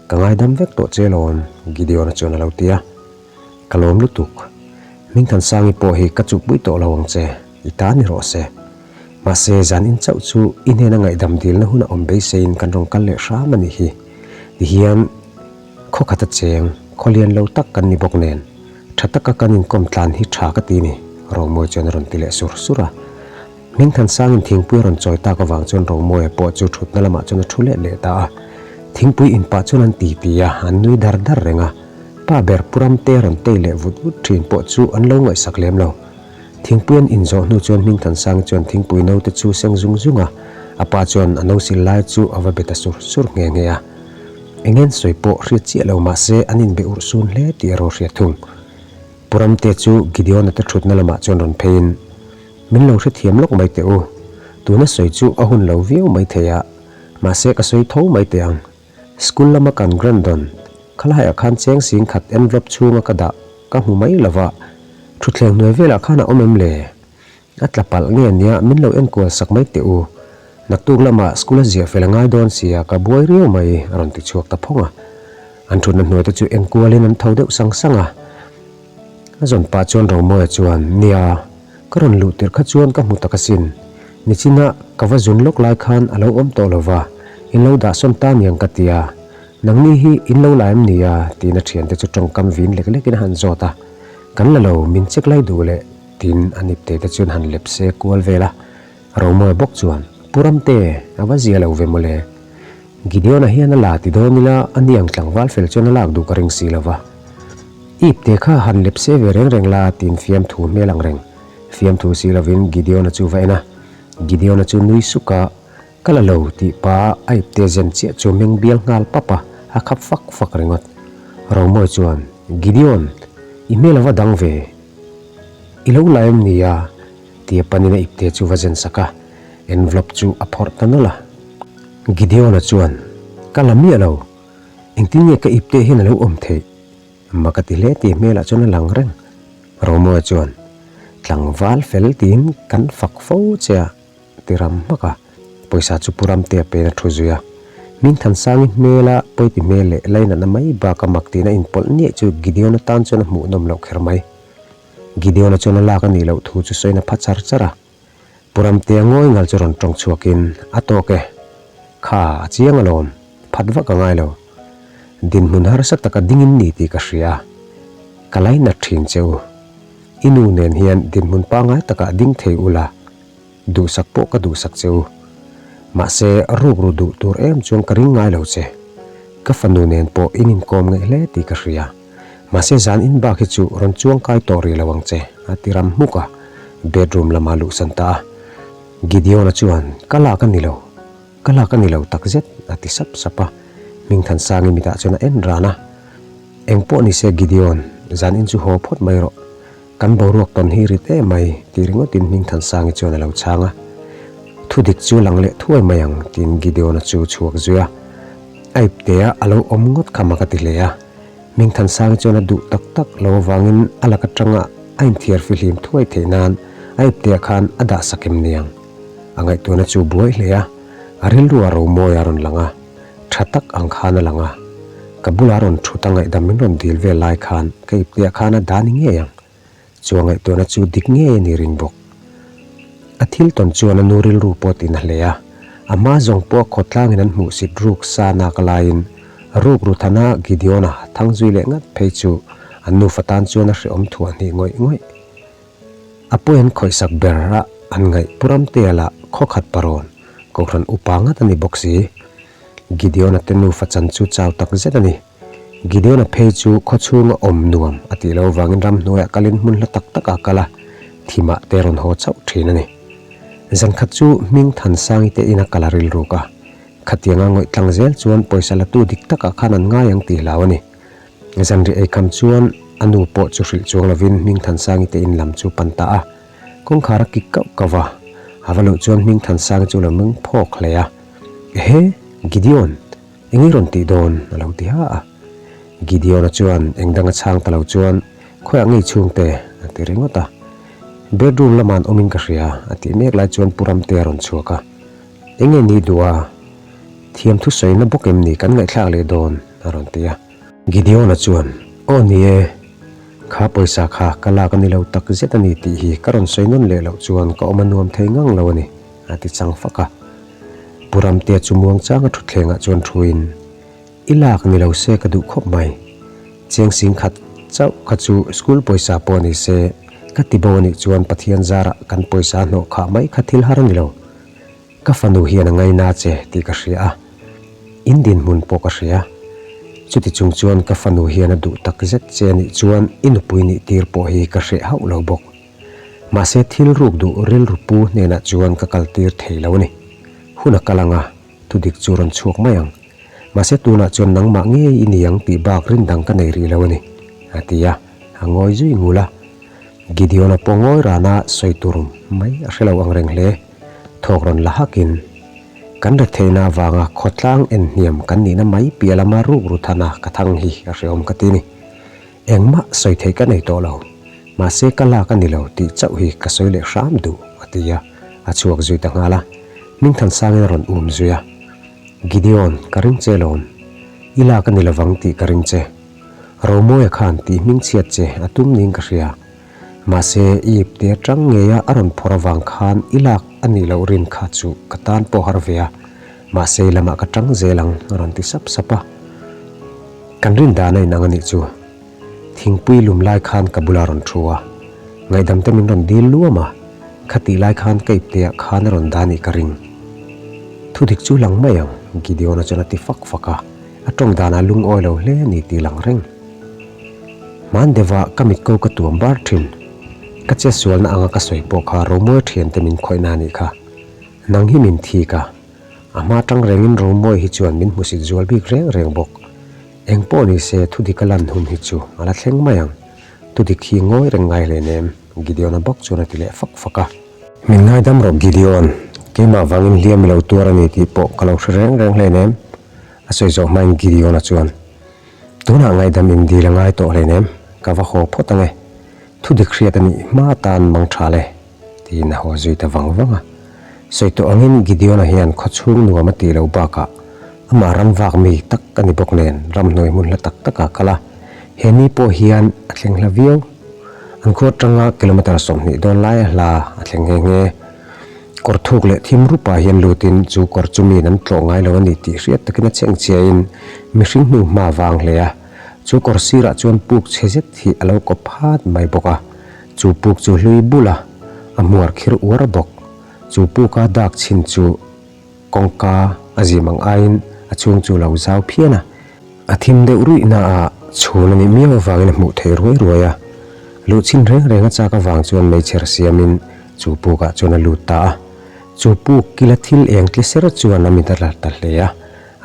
ka ngaidam vek tawh che lawm, Gideon-a chuan a lo ti a. Ka lawm lutuk. Hmingthansangi pawh hi ka chukpui tawh lo ang che, i ta ni rawh se. Mahse, zan in chauh chu i hnena ngaihdam dilna hun a awm beiseiin kan rawn kal leh hram a nih hi. Tihian khaw khat a cheng, khaw lian lo tak kan ni bawk nen, tha taka kan inkawm tlan hi tha ka ti ni, Romawi chuan a rawn ti leh sur sur a. Hmingthansangin thingpui a rawn chawi tak avang chuan Romawia pawh chu thutna lamah chuan a thu leh leh ta a. Thingpui in pah chuan an ti ti a, an nui dar dar reng a. Pa ber Pu Ramte a rawn tei leh vut vut thin pawh chu an lo ngaihsak lem lo. Thingpui an in zawh hnu chuan Hmingthansangi chuan thingpui note chu seng zung zung a, a pa chuan a no sil lai chu a va be ta sur sur nghe nghe a. Engen sawi pawh hriat chiah lo mah se an inbe urh sun hle tih erawh hriat thung. Pu Ramte chu Gideon-a te thutna lamah chuan rawn pheiin, Min lo hrethiam lawk mai teh u. Tuna sawi chu a hun lo viau mai thei a, mahse ka sawi tho mai teh ang. School lama kan Grandon, khalaiah khan cheng sing khat envelope chhunga ka dah ka hmu mai lo va, thutthleng hnuai velah khan a awm em le? A tla palh nge nia min lo enkual sak mai teh u. Naktuk lamah school a ziah fel a ngai dawn sia ka buai riau mai a rawn ti chhuak ta phawng a. An thutna hnuai te chu enkualin an tho deuh sang sang a. A zawn pah chuan Romawia chuan, Nia, ka rawn luh tirh kha chuan ka hmu tak asin. Nichina ka va zun lawk lai khan a lo awm tawh lo va, in lo dah sawn ta niang ka ti a. Nangni hi in lo la em nia? tiin a thiante chu tawngkam vin lek lekin a han zawt a. Kan la lo, min check lai duh leh, tiin a nipte te chuan han lep se kual vel a. Romawia bawk chuan, Pu Ramte, a va zia lo ve mawle. Gideon-a hian a la ti dawn ila, a ni ang tlangval fel chuan a lak duh ka ring si lo va. Ip te kha han lep se ve reng reng la tiin fiamthu hmel ang reng. Fiamthu si lovin Gideon-a chu va en a. Gideon-a chu nui suk a, Ka la lo tih pa a ip te zen chiah chu meng bial nghal pap a, a khap fak fak ringawt. Romawi chuan, Gideon, i hmel a va dang ve. I lo la em ni a? Tia panin a ipte chu va zen sak a, envelope chu a phawrh ta nawlh a. Gideon-a chuan, Ka la miah lo. Engtin nge ka ipte hian a lo awm theih? Mak a ti hle tih hmelah chuan a lang reng. Romeo chuan, Tlangval fel tiin kan fak fo che a, ti ram hmak a. Pawisa chu Pu Ramtea pen a thu zui a. Hmingthansangi hmela pawiti hmel leh lainatna mai baka mak tihna inpawlh niaih chu Gideon-a tan chuan a hmuhnawm loh kher mai. Gideon-a chuan a lak a nih loh thu chu sawiin a pha char char a. Pu Ramtea ngawi ngal chu rawn tawng chhuakin, A tawk e. Kha, a chiang alawm. Phat vak a ngai lo. Dinhmun harsa taka dingin ni tih ka hria a. Ka lainat thin che u. I nu nen hian dinhmun pangngai takah ding thei ula, duhsak pawh ka duhsak che u. Mahse, rukru duh tur em chuan ka ring ngai lo che. Ka fanu nen pawh in inkawm ngeih hle tih ka hria. Mahse zan in bak hi chu rawn chuang kai tawh rih lo ang che, a ti ram hmuk a. Bedroom lamah luhsan ta a. Gideon-a chuan, Ka lak a ni lo, ka lak a ni lo takzet, a ti sap sap a. Hmingthansangi mitah chuan a en ran a. Eng pawh ni se Gideon, zan in chu haw phawt mai rawh. Kan boruak tawn hi rit em mai, tih ringawtin Hmingthansangi chuan a lo chhang a. Thu dik chu lang leh thuai mai ang, tiin Gideon-a chu chhuak zui a. A iptea a lo awm ngawt kha mak a ti hle a. Hmingthansangi chuan a duh tak tak lo avangin a lak atanga a inthiar fihlim thuai theih nan a iptea khan a dah sak em niang. A ngaihtuahna chu buai hle a, a rilru a romawi a rawn lang a, tha tak ang khan a lang a. Ka bulah rawn thut a ngaihdam min rawn dil vel lai khan ka iptea khan a dah ni ngei ang. Chu a ngaihtuahna chu dik ngei a ni ring bawk. A thil tawn chuan a nu rilru pawh tin a hle a, a hma zawng pawh khawtlangin an hmuhsit ruk sa nak laiin ruk Ruthana Gideona thang zui leh ngat phei chu an nufa tan chuan a hrehawm thuah hnih ngawih ngawih. A pawi an khawihsak ber a an ngaih Pu Ramtea lah khawkhat parawn Kohhran upa ngat a ni bawk si. Gideona te nufa chan chu chau tak zet a ni. Gideona phei chu khaw chhunga awm nuam a tih loh avangin ramhnuaiah kalin hmun hla tak takah a kal a, thimah te rawn haw chauh thin a ni. Zan khat chu hming Thansangi te ina kal a rilruk a, khatianga ngawih tlang zel chuan pawisa latu dik takah khan an ngai ang tih hlau a ni. Zanriah eikham chuan a nu pawh chu hrilh chuang lovin hming Thansangi te in lam chu pan ta a, kawngkhar a kik kauh kauh va, a va luh chuan hming Thansangi chu lo meng phawk hle a, Ehe, Gideon! Eng i rawn tih dawn? a lo ti ha a. Gideon-a chuan eng dang a chhang ta lo chuan, Khawiah ngei chhungte? a ti ringawt a. Bedroom lamah an awmin ka hria, a tih mek lai chuan Pu Ramte a rawn chhuak a. Eng nge ni duh a? Thiam thusawina bawk em ni kan ngaihthlak leh dawn? a rawn ti a. Gideon-a chuan, Aw ni e, kha pawisa kha ka lak a ni lo tak zet a ni tih hi ka rawn sawi nawn leh loh chuan ka awm a nuam thei ngang lo a ni, a ti chang fak a. Pu Ramtea chu muangchanga thutthlengah chuan thuin, I lak ni lo se ka duh khawp mai. Cheng sing khat chauh kha chu school pawisa pawh ni se, ka ti bo a nih chuan Pathian zarah kan pawisa hnawh khah mai kha thil har a ni lo. Ka fanu hian a ngaina che tih ka hria a, in dinhmun pawh ka hria. Chuti chung chuan ka fanu hian a duh tak zet che a nih chuan i nupui nih tir pawh hi ka hreh hauh lo bawk. Mahse thil ruk duh rilru pu hnenah chuan ka kal tir thei lo a ni. Hun a kal ang a, thudik chu rawn chhuak mai ang. Mahse tunah chuan nangmah ngei i ni ang tih bak rin dang ka nei rih lo a ni, a ti a, a ngawi zui ngul a. Gideon-a pawh ngawi rana sawi tur mai a hre lo ang reng hle. Thawk rawn la hakin, Kan retheihna avanga khawtlang en hniam kan nihna mai piah lama ruk ru thana ka thang hi a hrehawm ka ti a ni. Engmah sawi theih ka nei tawh lo, mahse ka lak a ni lo tih chauh hi ka sawi leh hram duh, a ti a, a chhuak zui ta nghal a. Hmingthansangin a rawn um zui a, Gideon, ka ring che lawm. I lak a ni lovang tih ka ring che. Romawia khan tih hmingchhiat che a tum niin ka hria. Mahse i ipte atang ngeia a rawn phawrh avang khan i lak a nih loh rin kha chu ka tan pawh har ve a, mahse i lamah ka tang zel ang, a rawn ti sap sap a. Kan rin dan a inang a nih chu. Thingpui lum lai khan ka bulah a rawn thu a, ngaihdam te min rawn dil luam a, khatih lai khan ka ipteah khan a rawn dah nih ka ring. Thudik chu lang mai ang, Gideon-a chuan a ti fak fak a, a tawng danah lungawi lo hle a ni tih lang reng. Hman deuhah ka mitko ka tuam bar thin. Ka chetsualna anga ka sawi pawh kha Romawi thiante min khawihna a nih kha. Nang hi min thik a. A hma tang rengin Romawi hi chuan min hmusit zual bik reng reng bawk. Eng pawh ni se thudik a lan hun hi chu a la thleng mai ang. Thudik hi ngawi reng ngai hle nem, Gideon-a bawk chuan a ti leh fak fak a. Min ngaidam rawh Gideon, keimah vangin hliam i lo tuar a ni tih pawh ka lo hre reng reng hle nem, a sawi zawh hmain Gideon-a chuan. Tunah ngaihdam in dil a ngai tawh hleinem, ka va haw phawt ange. Thu dik hriat a nih hma atan mang tha le, tiin a haw zui ta vang vang a. Sawi tawh angin Gideon-a hian khaw chhung nuam a tih loh bakah amah ram vak mi tak a ni bawk nen ramhnuai hmun hla tak takah a kal a, he ni pawh hian a thleng hla viau. An khua atanga kilometre 20 dawn laia hla a thleng nghe nghe. Kawr thuk leh thim rupah hian lutin chu kawr chu miin an tlawh ngai lo a ni tih hriat takin a chheng chiahin mihring hnu hma vang hle a. Chu kawr sirah chuan puk chhe zet hi a lo kawp phat mai bawk a. Chu puk chu hlui bul a, a hmuar khir uar bawk. Chu puka dak chhin chu kawngka a zim ang aiin a chhung chu lo zau phian a. A thim deuh ruih naah chhun a nih miau avangin a hmuh theih ruai ruai a. Luhchhin reng reng a chak avang chuan meichher siamin. Chu pukah chuan a lut ta a. Chu puk kila thil eng tli ser chuan a mit a la ta hle a.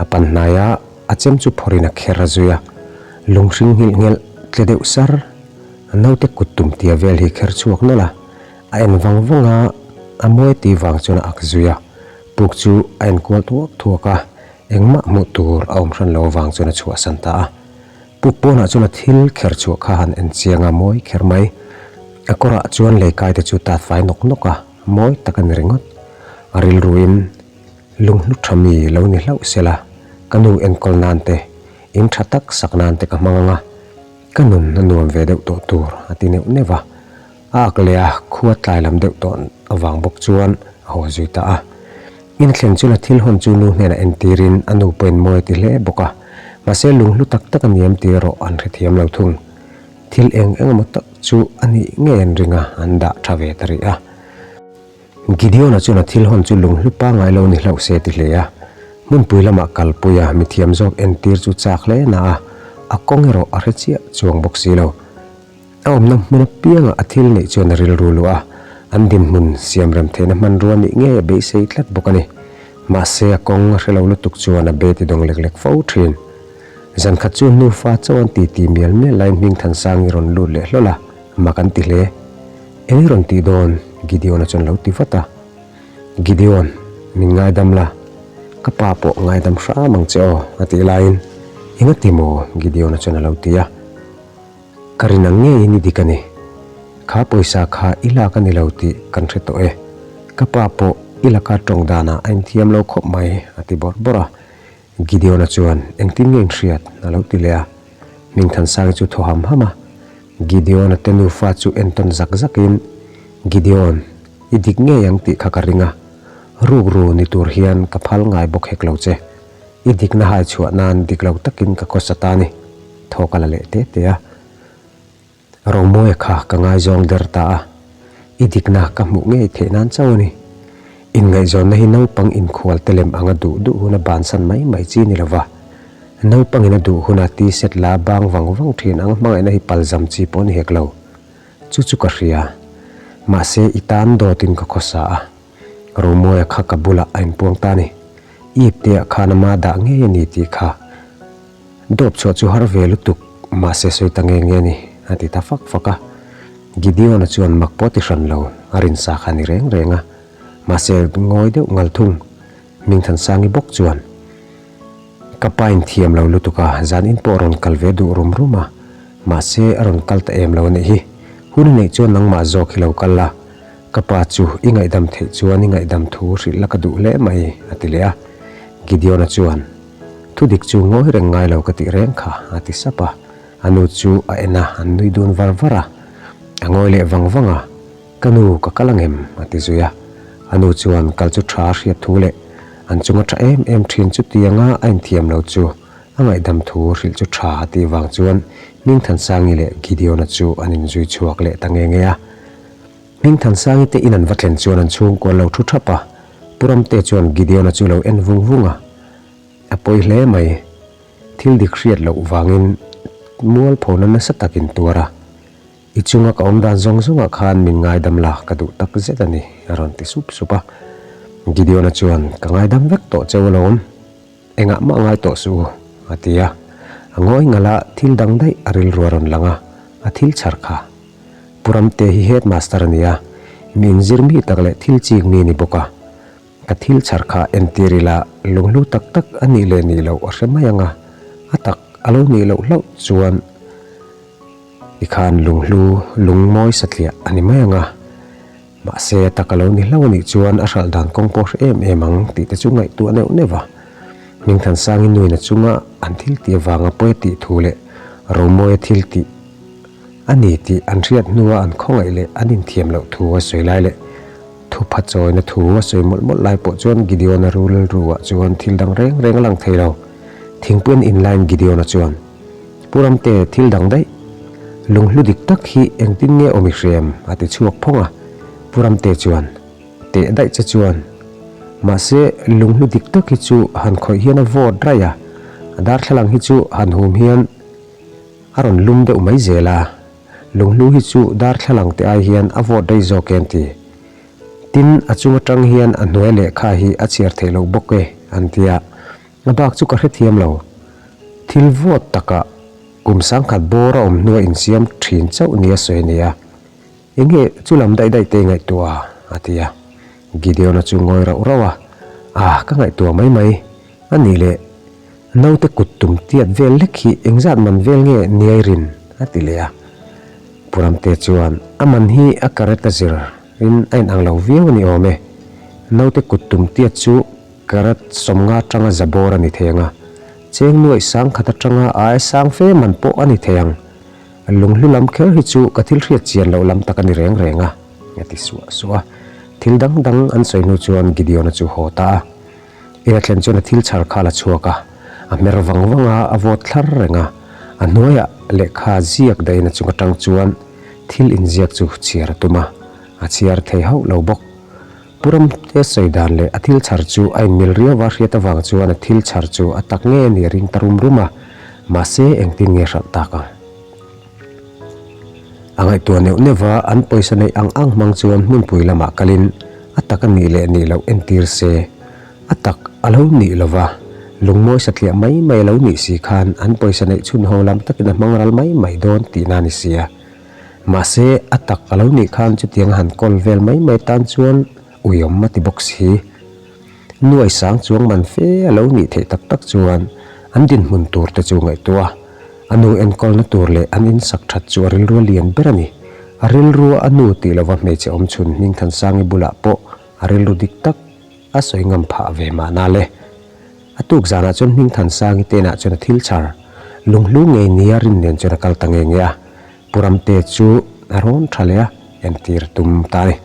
A pan hnai a, a chem chu phawrhin a kher a zui a. Lunghring nghilh nghelh tle deuh sar, a naute kut tum tia vel hi kher chhuak nawlh a. A en vang vang a, a mawi ti vang chuan a ak zui a. Puk chu a en kual thuak thuak a, engmah hmuh tur a awm hran lo avang chuan a chhuahsan ta a. Puk pawnah chuan a thil kher chhuah kha han en chiang a, mawi kher mai. A kawrah chuan leikai te chu tat fai nawk nawk a, mawi tak a ni ringawt. A rilruin lunghlu tha mi lo ni hlauh sela, ka nu enkawl nan te, in tha tak sak nan te ka hmang ang a, ka nun a nuam ve deuh tawh tur a ti neuh neuh a. A ak leh a khua tlai lam deuh tawh avang bawk chuan a haw zui ta a. In thlen chu la thil hawn chu nu hnenah entirin a nu pawhin mawi a ti hle bawk a, mahse lunghlu tak tak a ni em tih erawh an hrethiam lo thung. Thil eng eng emaw tak chu a nih ngei an ring a, an dah tha ve ta rih a. Gideon-a chuan a thil hawn chu lunghlu pangngai lo ni hlauh se ti hle a, hmunpui lamah kalpui a mithiam zawk entir chu chak hle na a, a kawng erawh a hre chiah chuang bawk si lo. A awmna hmun apiangah a thil neih chuan a rilru luah a, an dinhmun siam rem theihna hmanrua nih ngei a beisei tlat bawk a ni. Mahse, a kawng a hre lo lutuk chuan a be ti dawng lek lek fo thin. Zan khat chu nufa chauh an titi mial mial laiin Hmingthansangi rawn lut leh hlawl a, mak an ti hle. Eng i rawn tih dawn? Gideon-a chuan lo ti vat a. Gideon, min ngaidam la, ka pa pawh ngaidam hram ang che aw, a tih laiin, Engati maw? Gideon-a chuan a lo ti a. Ka rin ang ngeiin i dik a ni. Kha pawisa kha i lak a ni lo tih kan hre tawh e. Ka pa pawh i laka tawng danah a inthiam lo khawp mai, a ti bawrh bawrh a. Gideon-a chuan, Engtin nge inhriat? a lo ti leh a. Hmingthansangi chu thaw ham ham a. Gideon-a te nufa chu entawn zak zakin, Gideon, i dik ngei ang tih kha ka ring a. Rukru ni tur hian ka phal ngai bawk hek lo che. I dikna hai chhuah nan dik lo takin ka khawsa ta ni, thaw ka la leh te te a. Romawia kha ka ngaizawng der ta a, i dikna ka hmuh ngei theih nan chauh a ni. Inngaihzawnna hi naupang inkhual te lem anga duh duh huna bansan mai mai chi ni lova, naupangin a duh huna t-shirt la bang vang vang thin ang hmangaihna hi palzam chi pawh ni hek lo. Chu chu ka hria. Mahse i tan dawtin ka khawsa a. Romawia kha ka bulah a inpuang ta a ni. Ipte ah khan ama dah ngei a ni tih kha dawp chhuah chu har ve lutuk, mahse sawi ta nge nge a ni, a ti ta fak fak a. Gideon-a chuan mak pawh ti hran lo, a rinsa kha a ni reng reng a. Mahse ngawi deuh ngal thung, Hmingthansangi bawk chuan, Ka pa in thiam lo lutuk a, zan in pawh a rawn kal ve duh rum rum a, mahse a rawn kal ta em lo a nih hi. Hun i neih chuan nangmah zawk hi lo kal la, Ka pa chu i ngaihdam theih chuan i ngaihdam thu hrilh la ka duh hle mai, a ti leh a. Gideon-a chuan, Thu dik chu ngawi reng ngai lo ka tih reng kha, a ti sap a. A nu chu a en a, an nui dun var var a. A ngawi leh vang vang a, Ka nu, ka kal angem? a ti zui a. A nu chuan kal chu tha a hriat thu leh an chunga tha em em thin chutianga a inthiam lo chu a ngaihdam thu hrilh chu tha a tih vang chuan Hmingthansangi leh Gideon-a chu an inzui chhuak leh ta nge nge a. Hmingthansangi te in an va thlen chuan an chhungkua an lo thu thap a, Pu Ramte chuan Gideon-a chu lo en vung vung a, A pawi hle mai, thil dik hriat loh vangin mualphona nasa takin tuar a, i chunga ka awm dan zawng zawngah khan min ngaidam la ka duh tak zet a ni, a rawn ti sup sup a. Gideon-a chuan, Ka ngaidam vek tawh cheu alawm, engah mah ngai tawh suh u, a ti a. A ngawi ngalh a, thil dang daih a rilru a rawn lang a, a thil chhar kha. Pu Ramte hi headmaster a ni a, mi inzir mi tak leh thil chik mi a ni bawk a. Ka thil chhar kha entir ila lunghlu tak tak a nih leh nih loh a hre mai ang a, a tak a lo nih loh hlauh chuan tikhan lunghlu lungmawi satliah a ni mai ang a. Mahse a tak a lo ni hlauh a nih chuan a hralh dan kawng pawh hre em em ang tih te chu ngaihtuah neuh neuh a. Hmingthansangi nuin a chunga an thil tih avanga pawi a tih thu leh Romawia thil tih A ni tih an hriat hnua an khawngaih leh an inthiam loh thu a sawi lai leh thupha chawina thu a sawi mawlh mawlh lai pawh chuan Gideon-a rilruah chuan thil dang reng reng a lang thei lo. Thingpui an in laiin Gideon-a chuan, Pu Ramte, thil dang daih. Lunghlu dik tak hi engtin nge awm i hrem? a ti chhuak phawng a. Pu Ramte chuan, Teh daih che chuan. Mahse, lunghlu dik tak hi chu han khawih hian a vawt raih a, a darthlalang hi chu han hum hian, A rawn lum deuh mai zel a, lunghlu hi chu darthlalang te ai hian a vawt rei zawk em ti. Tin, a chung atang hian a hnuai lehkha hi a chhiar theih loh bawk e, an ti a. A bak chu ka hrethiam lo. Thil vawt takah kum sangkhat bawr a awm hnua insiam thin chauh nia sawi a ni a. Enge chu lam daih daih te i ngaihtuah a? a ti a. Gideon-a chu ngawi rauh rauh a, Ah, ka ngaihtuah mai mai. A nih leh, naute kut tum tiat vel lek hi engzat man vel nge niai rin? a ti leh a. Pu Ramte chuan, A man hi a karet a zir in a inang lo viau a ni awm e. Naute kut tum tiat chu karet sawmnga atanga za bawr a ni thei ang a, cheng nuaih sangkhat atanga ai sang fe man pawh a ni thei ang. Lunghlu lam kher hi chu ka thil hriat chian loh lam tak a ni reng reng a, a ti suah suah a. Thil dang dang an sawi hnu chuan Gideon-a chu haw ta a. Ina thlen chuan a thil chhar kha a la chhuak a, a hmer vang vang a, a vawt thlar reng a. A hnuaiah lehkha ziak dahin a chung atang chuan thil inziak chu chhiar a tum a, a chhiar thei hauh lo bawk. Pu Ramte sawi dan leh a thil chhar chu a inmil riau a hriat avang chuan a thil chhar chu a tak nge ni a ring ta rum rum a, mahse engtin nge hralh tak ang? A ngaihtuah neuh neuh va, an pawisa neih ang ang hmang chuan hmunpui lamah kalin a tak a nih leh nih loh entir se, a tak a lo nih lo va, lungmawi satliah mai mai a lo nih si khan an pawisa neih chhun ho lam takin a hmang ral mai mai dawn tihna a ni si a. Mahse, a tak a lo nih khan chutiang a han kawl vel mai mai tan chuan uiawm a ti bawk si. Nuai sang chuang man fe a lo nih theih tak tak chuan an dinhmun tur te chu ngaihtuah a, a nu enkawlna tur leh an insak that chu a rilru a lian ber a ni. A rilrua a nu tih lova hmeichhe awm chhun Hmingthansangi bulah pawh a rilru dik tak a sawi ngam phah ve mahna le. A tuk zanah chuan Hmingthansangi tenah chuan a thil chhar lunghlu ngei nia rin nen chuan a kal ta nge nge a, Pu Ramte chu a rawn tha leh a, entir tum ta a ni.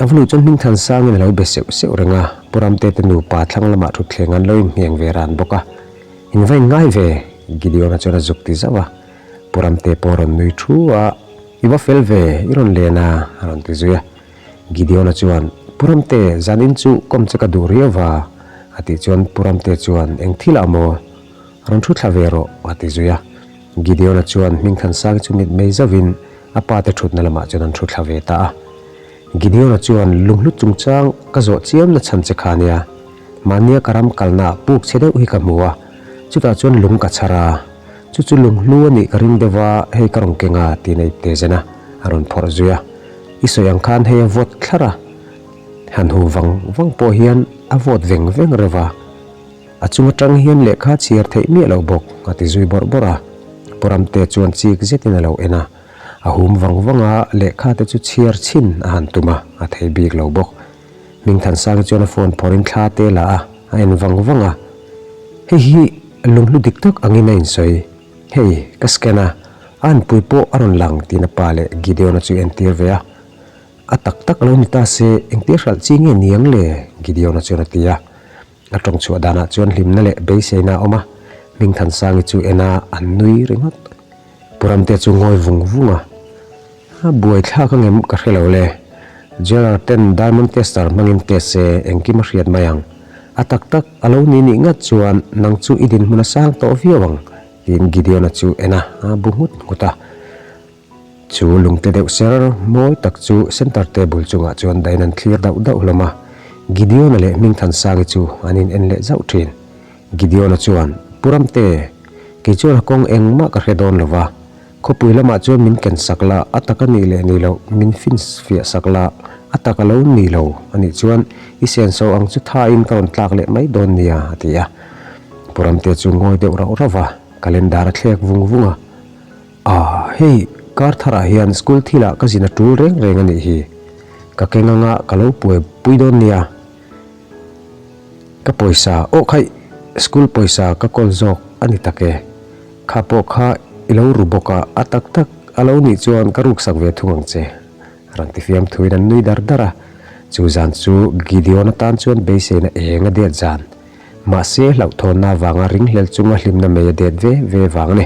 A vlu chuan Hmingthansangin a lo be seuh seuh reng a, Pu Ramte te nupa thlang lamah thutthleng an lo inngeng ve ran bawk a. In va inngai ve? Gideon-a chuan a zuk ti zauh a. Pu Ramte pawh a rawn nui thu a, I va fel ve, i rawn len a, a rawn ti zui a. Gideon-a chuan, Pu Ramte, zanin chu kawm che ka duh riau va, a tih chuan Pu Ramte chuan, Eng thilah maw? Rawn thu thla ve rawh, a ti zui a. Gideon-a chuan Hmingthansangi chu mit mei zauhin a pa te thutna lamah chuan an thu thla ve ta a. Gideon-a chuan lunghlu chungchang ka zawh chiam na chhan che kha nia. Mahnia ka ram kalnaah puk chhe deuh hi ka hmu a, chutah chuan lung ka chhar a. Chu chu lunghlu a nih ka ring deuh a, hei ka rawn keng a, tiin a ipte zen a, a rawn phawrh zui a. I sawi ang khan hei a vawt thlar a, han hu vang vang pawh hian a vawt veng veng reuh a. A chung atang hian lehkha chhiar theih miah loh bawk, a ti zui bawrh bawrh a. Pu Ramte chuan chik zetin a lo en a. A hum vang vang a, lehkha te chu chhiar chhin a han tum a, a thei bik lo bawk. Hmingthansangi chuan a phone phawrhin thla te la a, a en vang vang a. Hei hi lunghlu dik tak angin a insawi. Hei, ka scan a, a anpui pawh a rawn lang tiin a pa leh Gideon-a chu entir ve a. A tak tak lo ni ta se, engtia hralh chi nge niang le? Gideon-a chuan a ti a. A tawng chhuah danah chuan hlimna leh beiseina a awm a, Hmingthansangi chu en a, an nui ringawt. Pu Ramte chu ngawi vung vung a, A buaithlak angem ka hre lo le. Gerard ten diamond tester hmangin test se engkim a hriat mai ang. A tak tak a lo ni nih ngat chuan nang chu i dinhmun a sang tawh viau ang, tiin Gideon-a chu en a, a bu nghut nghut a. Chu lungte deuh ser mawi tak chu center table chungah chuan dahin an thlir dauh dauh hlawm a. Gideon-a leh Hmingthansangi chu an in en leh zauh thin. Gideon-a chuan, Pu Ramte, kei chuan a kawng engmah ka hre dawn lo va. Khawpui lamah chuan min ken sak la, a tak a nih leh nih loh min finfiah sak la, a tak a lo ni lo a nih chuan i senso ang chu thain ka rawn tlak leh mai dawn nia, a ti a. Pu Ramte chu ngawi deuh rauh rauh va, calendar a thlek vung vung a. Ah, hei kar tharah hian school thilah ka zin a tul reng reng a nih hi. Ka keng anga ka lo puai pui dawn nia. Ka pawisa, aw khaih, school pawisa ka kawl zawk a ni tak e. Kha pawh kha i lo ru bawk a, a tak tak a lo nih chuan ka ruksak ve thung ang che. Rawn ti fiam thuin an nui dar dar a. Chu zan chu Gideon atan chuan beiseina eng a det zan. Mahse hlauhthawnna avanga ringhlel chunga hlimna mei a det ve ve vang a ni.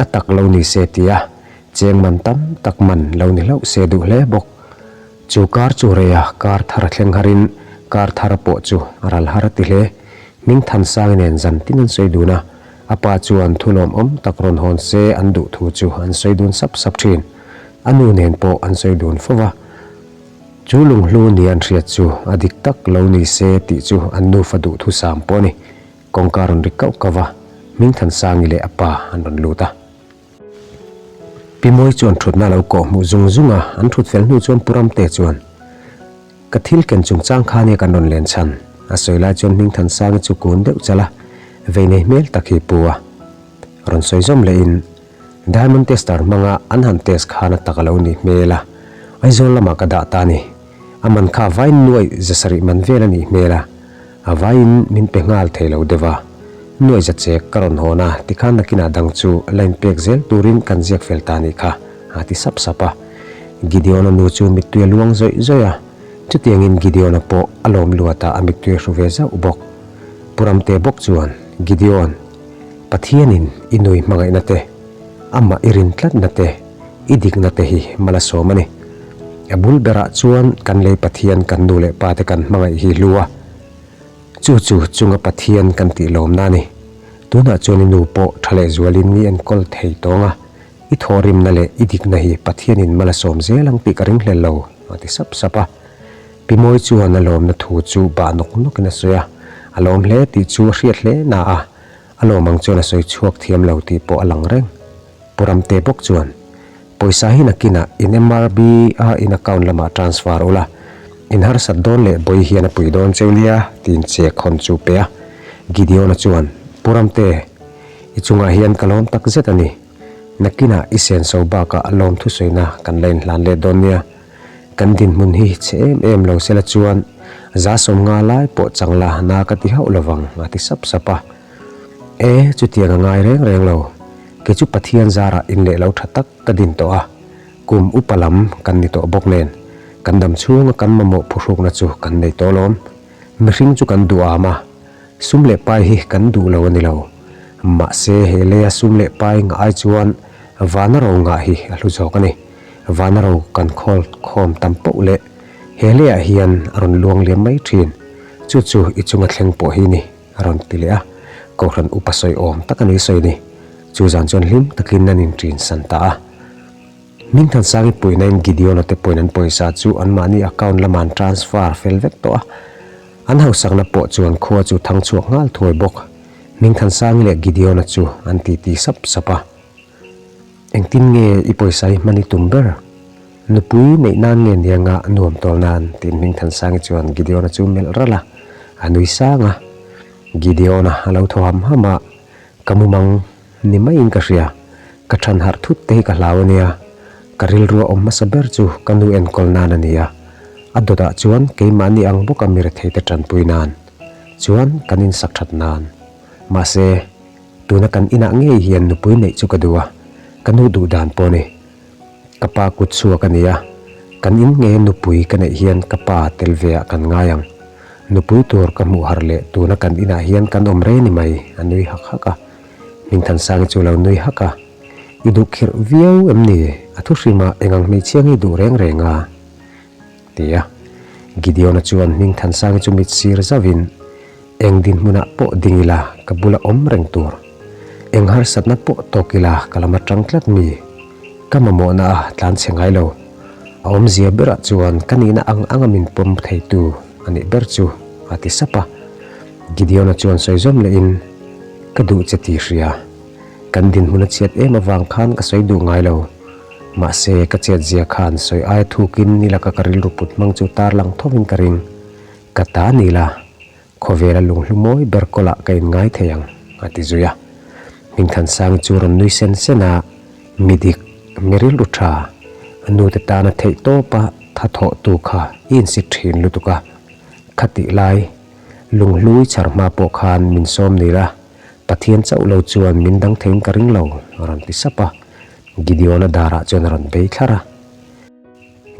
A tak lo ni se tia cheng man tam tak man lo ni hlauh se duh hle bawk. Chu kar chu rei a, kar thar a thleng harin kar thar pawh chu a ral har a ti hle. Hmingthansangi nen zan tin an sawi dun a, a pa chuan thu lawmawm tak rawn hawn se an duh thu chu an sawi dun sap sap thin. A nu nen pawh an sawi dun fo va. Chu lunghlu ni an hriat chu a dik tak lo ni se tih chu an nufa duhthusam pawh a ni. Kawngka rawn ri kauh kauh a, Hmingthansangi leh a pa an rawn lut a. Pi Mawi chuan thutna a lo kawh hmuh zung zung a, an thut fel hnu chuan Pu Ramte chuan, Ka thil ken chungchang kha nia kan rawn len chhan, a sawi lai chuan Hmingthansangi chu kun deuh chalh a, vei nei hmel tak hi pu a. Rawn sawi zawm lehin, Diamond tester hmanga an han test khan a tak a lo nih hmel a, Aizawl lamah ka dah ta a ni. A man kha vain nuaih zasarih man vel a nih hmel a, a vaiin min pe nghal thei lo deuh a. Nuaih za chek ka rawn hawn a, tikhan nakinah dang chu line pek zel turin kan ziak fel ta a nih kha, a ti sap sap a. Gideon-a nu chu mittui a luang zawih zawih a, chutiangin Gideon-a pawh a lawm luat a, a mittui a hru ve zauh bawk. Pu Ramte bawk chuan, Gideon, Pathianin i nui hmangaihna te, amah i rin tlatna te, i dikna te hi mal a sawm a ni. A bul berah chuan kan lei Pathian kan nu leh pa te kan hmangaih hi hlu a, chu chu chunga Pathian kan tih lawmna a ni. Tunah chuan i nu pawh tha leh zualin i enkawl thei tawng a, i thawhrimna leh i dikna hi Pathianin mal a sawm zel ang tih ka ringhlel lo, a ti sap sap a. Pi Mawi chuan a lawmna thu chu bah nawk nawkin a sawi a, a lawm hle tih chu a hriat hle na a, a lawm ang chuan a sawi chhuak thiam lo tih pawh a lang reng. Pu Ramte bawk chuan, Pawisa hi nakinah in MRB a in account lamah transfer ula, in harsat dawn leh bawi hian a pui dawn cheu nia, tiin check hawn chu pe a. Gideon-a chuan, Pu Ramte, i chungah hian ka lawm tak zet a ni. Nakinah i senso bakah lawm thusawina kan la inhlan let dawn nia. Kan dinhmun hi chhe em em lo sela chuan za sawmnga lai pawh chang la na ka ti hauh lovang a ti sap sap a. E, chutiang a ngai reng reng lo. Kei chu Pathian zarah in leh lo tha tak ka din tawh a, kum upa lam kan ni tawh bawk nen kan dam chhunga kan mamawh phuhrukna chu kan nei tawh lawm. Mihring chu kan duh am a, sum leh pai hi kan duh lo a ni lo. Mahse he leia sum leh pai ngah ai chuan vana ro ngah hi a hlu zawk a ni. Vana ro kan khawl khawm tam poh leh he leiah hian a rawn luang liam mai thin. Chu chu i chunga thleng pawh hi ni a rawn ti leh a, Kohhran upa sawi awm tak a ni sawi ni. Chu zan chuan hlim takin an inṭin san ta a. Hmingthansangi puihnain Gideon-a te pawhin an pawisa chu anmahni account lamah an transfer fel vek tawh a. An hausakna pawh chuan khua chu thang chhuak nghal thuai bawk. Hmingthansangi leh Gideon-a chu an titi sap sap a. Engtin nge i pawisa hi hman i tum ber? Nupui neih nan nge nia nga nuam tawl nan? tiin Hmingthansangi chuan Gideon-a chu melh ralh a, a nui sang a. Gideon-a a lo thaw ham ham a, Ka mumang ni maiin ka hria, ka than harh thut te hi ka hlau a nia. Ka rilru a awm hmasa ber chu ka nu enkawl nan a ni a, a dawtah chuan keimahni ang bawka mi retheite tanpui nan chuan kan insak that nan. Mahse. Tuna kan inah ngei hian nupui neih chu ka duh a, ka nu duh dan pawh a ni. Ka pa kut chhuak a ni a, kan in nge nupui ka neih hian ka pa tel ve ah kan ngai ang. Nupui tur ka hmuh harh leh tuna kan inah hian kan awm rei ni mai, a nui hak hak a. Hmingthansangi chu lo nui hak a, I duh khirh viau em ni? A thu hrimah eng ang hmeichhia nge i duh reng reng a? Ti a. Gideon-a chuan Hmingthansangi chu mit sir zauhin, Eng dinhmunah pawh ding ila ka bula awm reng tur. Eng harsatna pawh tawk ila ka lam atang tlat mi. Ka mamawhna a tlan chhe ngai lo. A awmzia berah chuan ka nihna ang anga min pawm theitu a nih ber chu a ti sap a. Gideon-a chuan sawi zawm lehin, Ka duh che ti hria. Kan dinhmun a chhiat em avang khan ka sawi duh ngai lo. Mahse, ka chetzia khan sawi aia thukin ni laka ka rilru put hmang chu tarlang thovin ka ring. Ka ta ni la, khawvela lunghlu mawi ber kawlah ka inngai thei ang, a ti zui a. Hmingthansangi chu rawn nui sen sen a, Mi dik, mi rilru tha, a nute tana theih tawpa tha thawhtu kha i insit thin lutuk a. Khatih lai, lunghlui chhar hma pawh khan min sawm ni la, Pathian chauh lo chuan min dang theiin ka ring lo, a rawn ti sap a. Gideon-a darah chuan a rawn bei thlar a.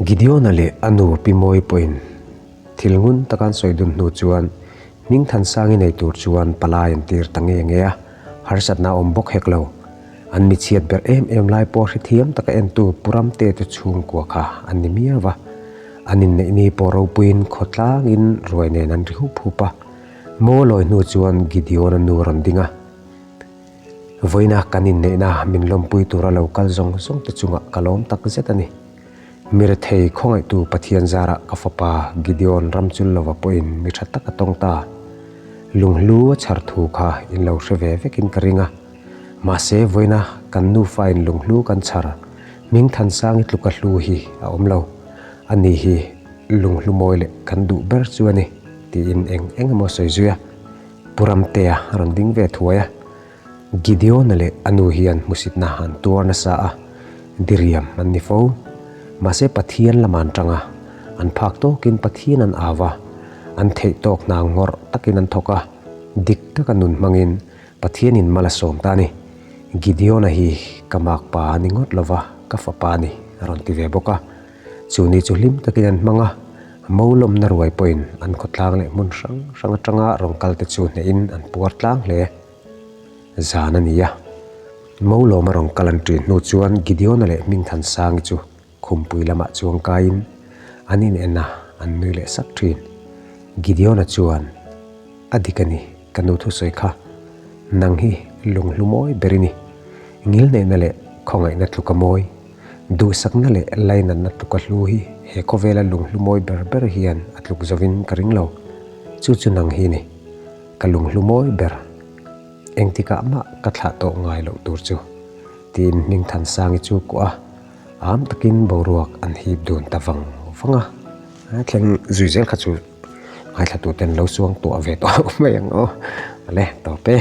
Gideon-a leh a nu Pi Mawi pawhin thil ngun taka an sawi dun hnu chuan Hmingthansangi nei tur chuan palai an tir ta nge nge a, harsatna a awm bawk hek lo. An mi chhiat ber em em lai pawh hrethiam taka entu Pu Ramte te chhungkua kha an ni miau va. An inneih ni pawh ropuiin khawtlangin ruai nen an ri hup hup a. Maw lawi hnu chuan Gideon-a nu a rawn ding a. Vawiina kan inneihna min lawmpui tura lo kal zawng zawng te chungah ka lawm tak zet a ni. Mi rethei khawngaihtu Pathian zarah ka fapa Gideon Ramchulova pawhin mi tha tak a tawng ta. Lunghlu a chhar thu kha in lo hre ve vekin ka ring a. Mahse vawiina kan nufa in lunghlu kan chhar Hmingthansangi tluka hlu hi a awm lo. Ani hi lunghlu mawi leh kan duh ber chu a ni, tiin eng eng emaw sawi zui a. Pu Ramtea a rawn ding ve thuai a. Gideon-a leh a nu hian hmusitna an tuar nasa a, diriam an ni fo. Mahse Pathian lam an tang a, an phak tawkin Pathian an au a, an theih tawk hna ngawrh takin an thawk a, dik taka nun hmangin Pathianin mal a sawm ta a ni. Gideon-a hi ka makpa a ni ngawt lova, ka fapa a ni, a rawn ti ve bawk a. Chu ni chu hlim takin an hmang a, mo lawmna ruai pawhin an khawtlang leh hmun hrang hrang atanga rawn kalte chu hnehin an puar tlang hle. Zan a ni a, mo lawma rawn kal an ṭin hnu chuan Gideon-a leh Hmingthansangi chu khumpui lamah chuang kaiin an inen a, an nui leh sak ṭhin. Gideon-a chuan, A dik a ni, ka nu thusawi kha. Nang hi lunghlu mawi ber i ni. Ngilneihna leh khawngaihna tluka mawi. Duhsakna leh lainatna tluka hlu hi he khawvela lunghlu mawi ber ber hian a tluk zovin ka ring lo. Chu chu nang hi ni. Ka lunghlu mawi ber. Engtikah mah ka thlah tawh ngai loh tur chu. Tiin Hmingthansangi chu kuah a, am takin boruak an hip dun ta vang vang a. A thleng zui zel kha chu ngaithla tuten lo suang tuah ve tawh mai ang aw. Awle, tawp e.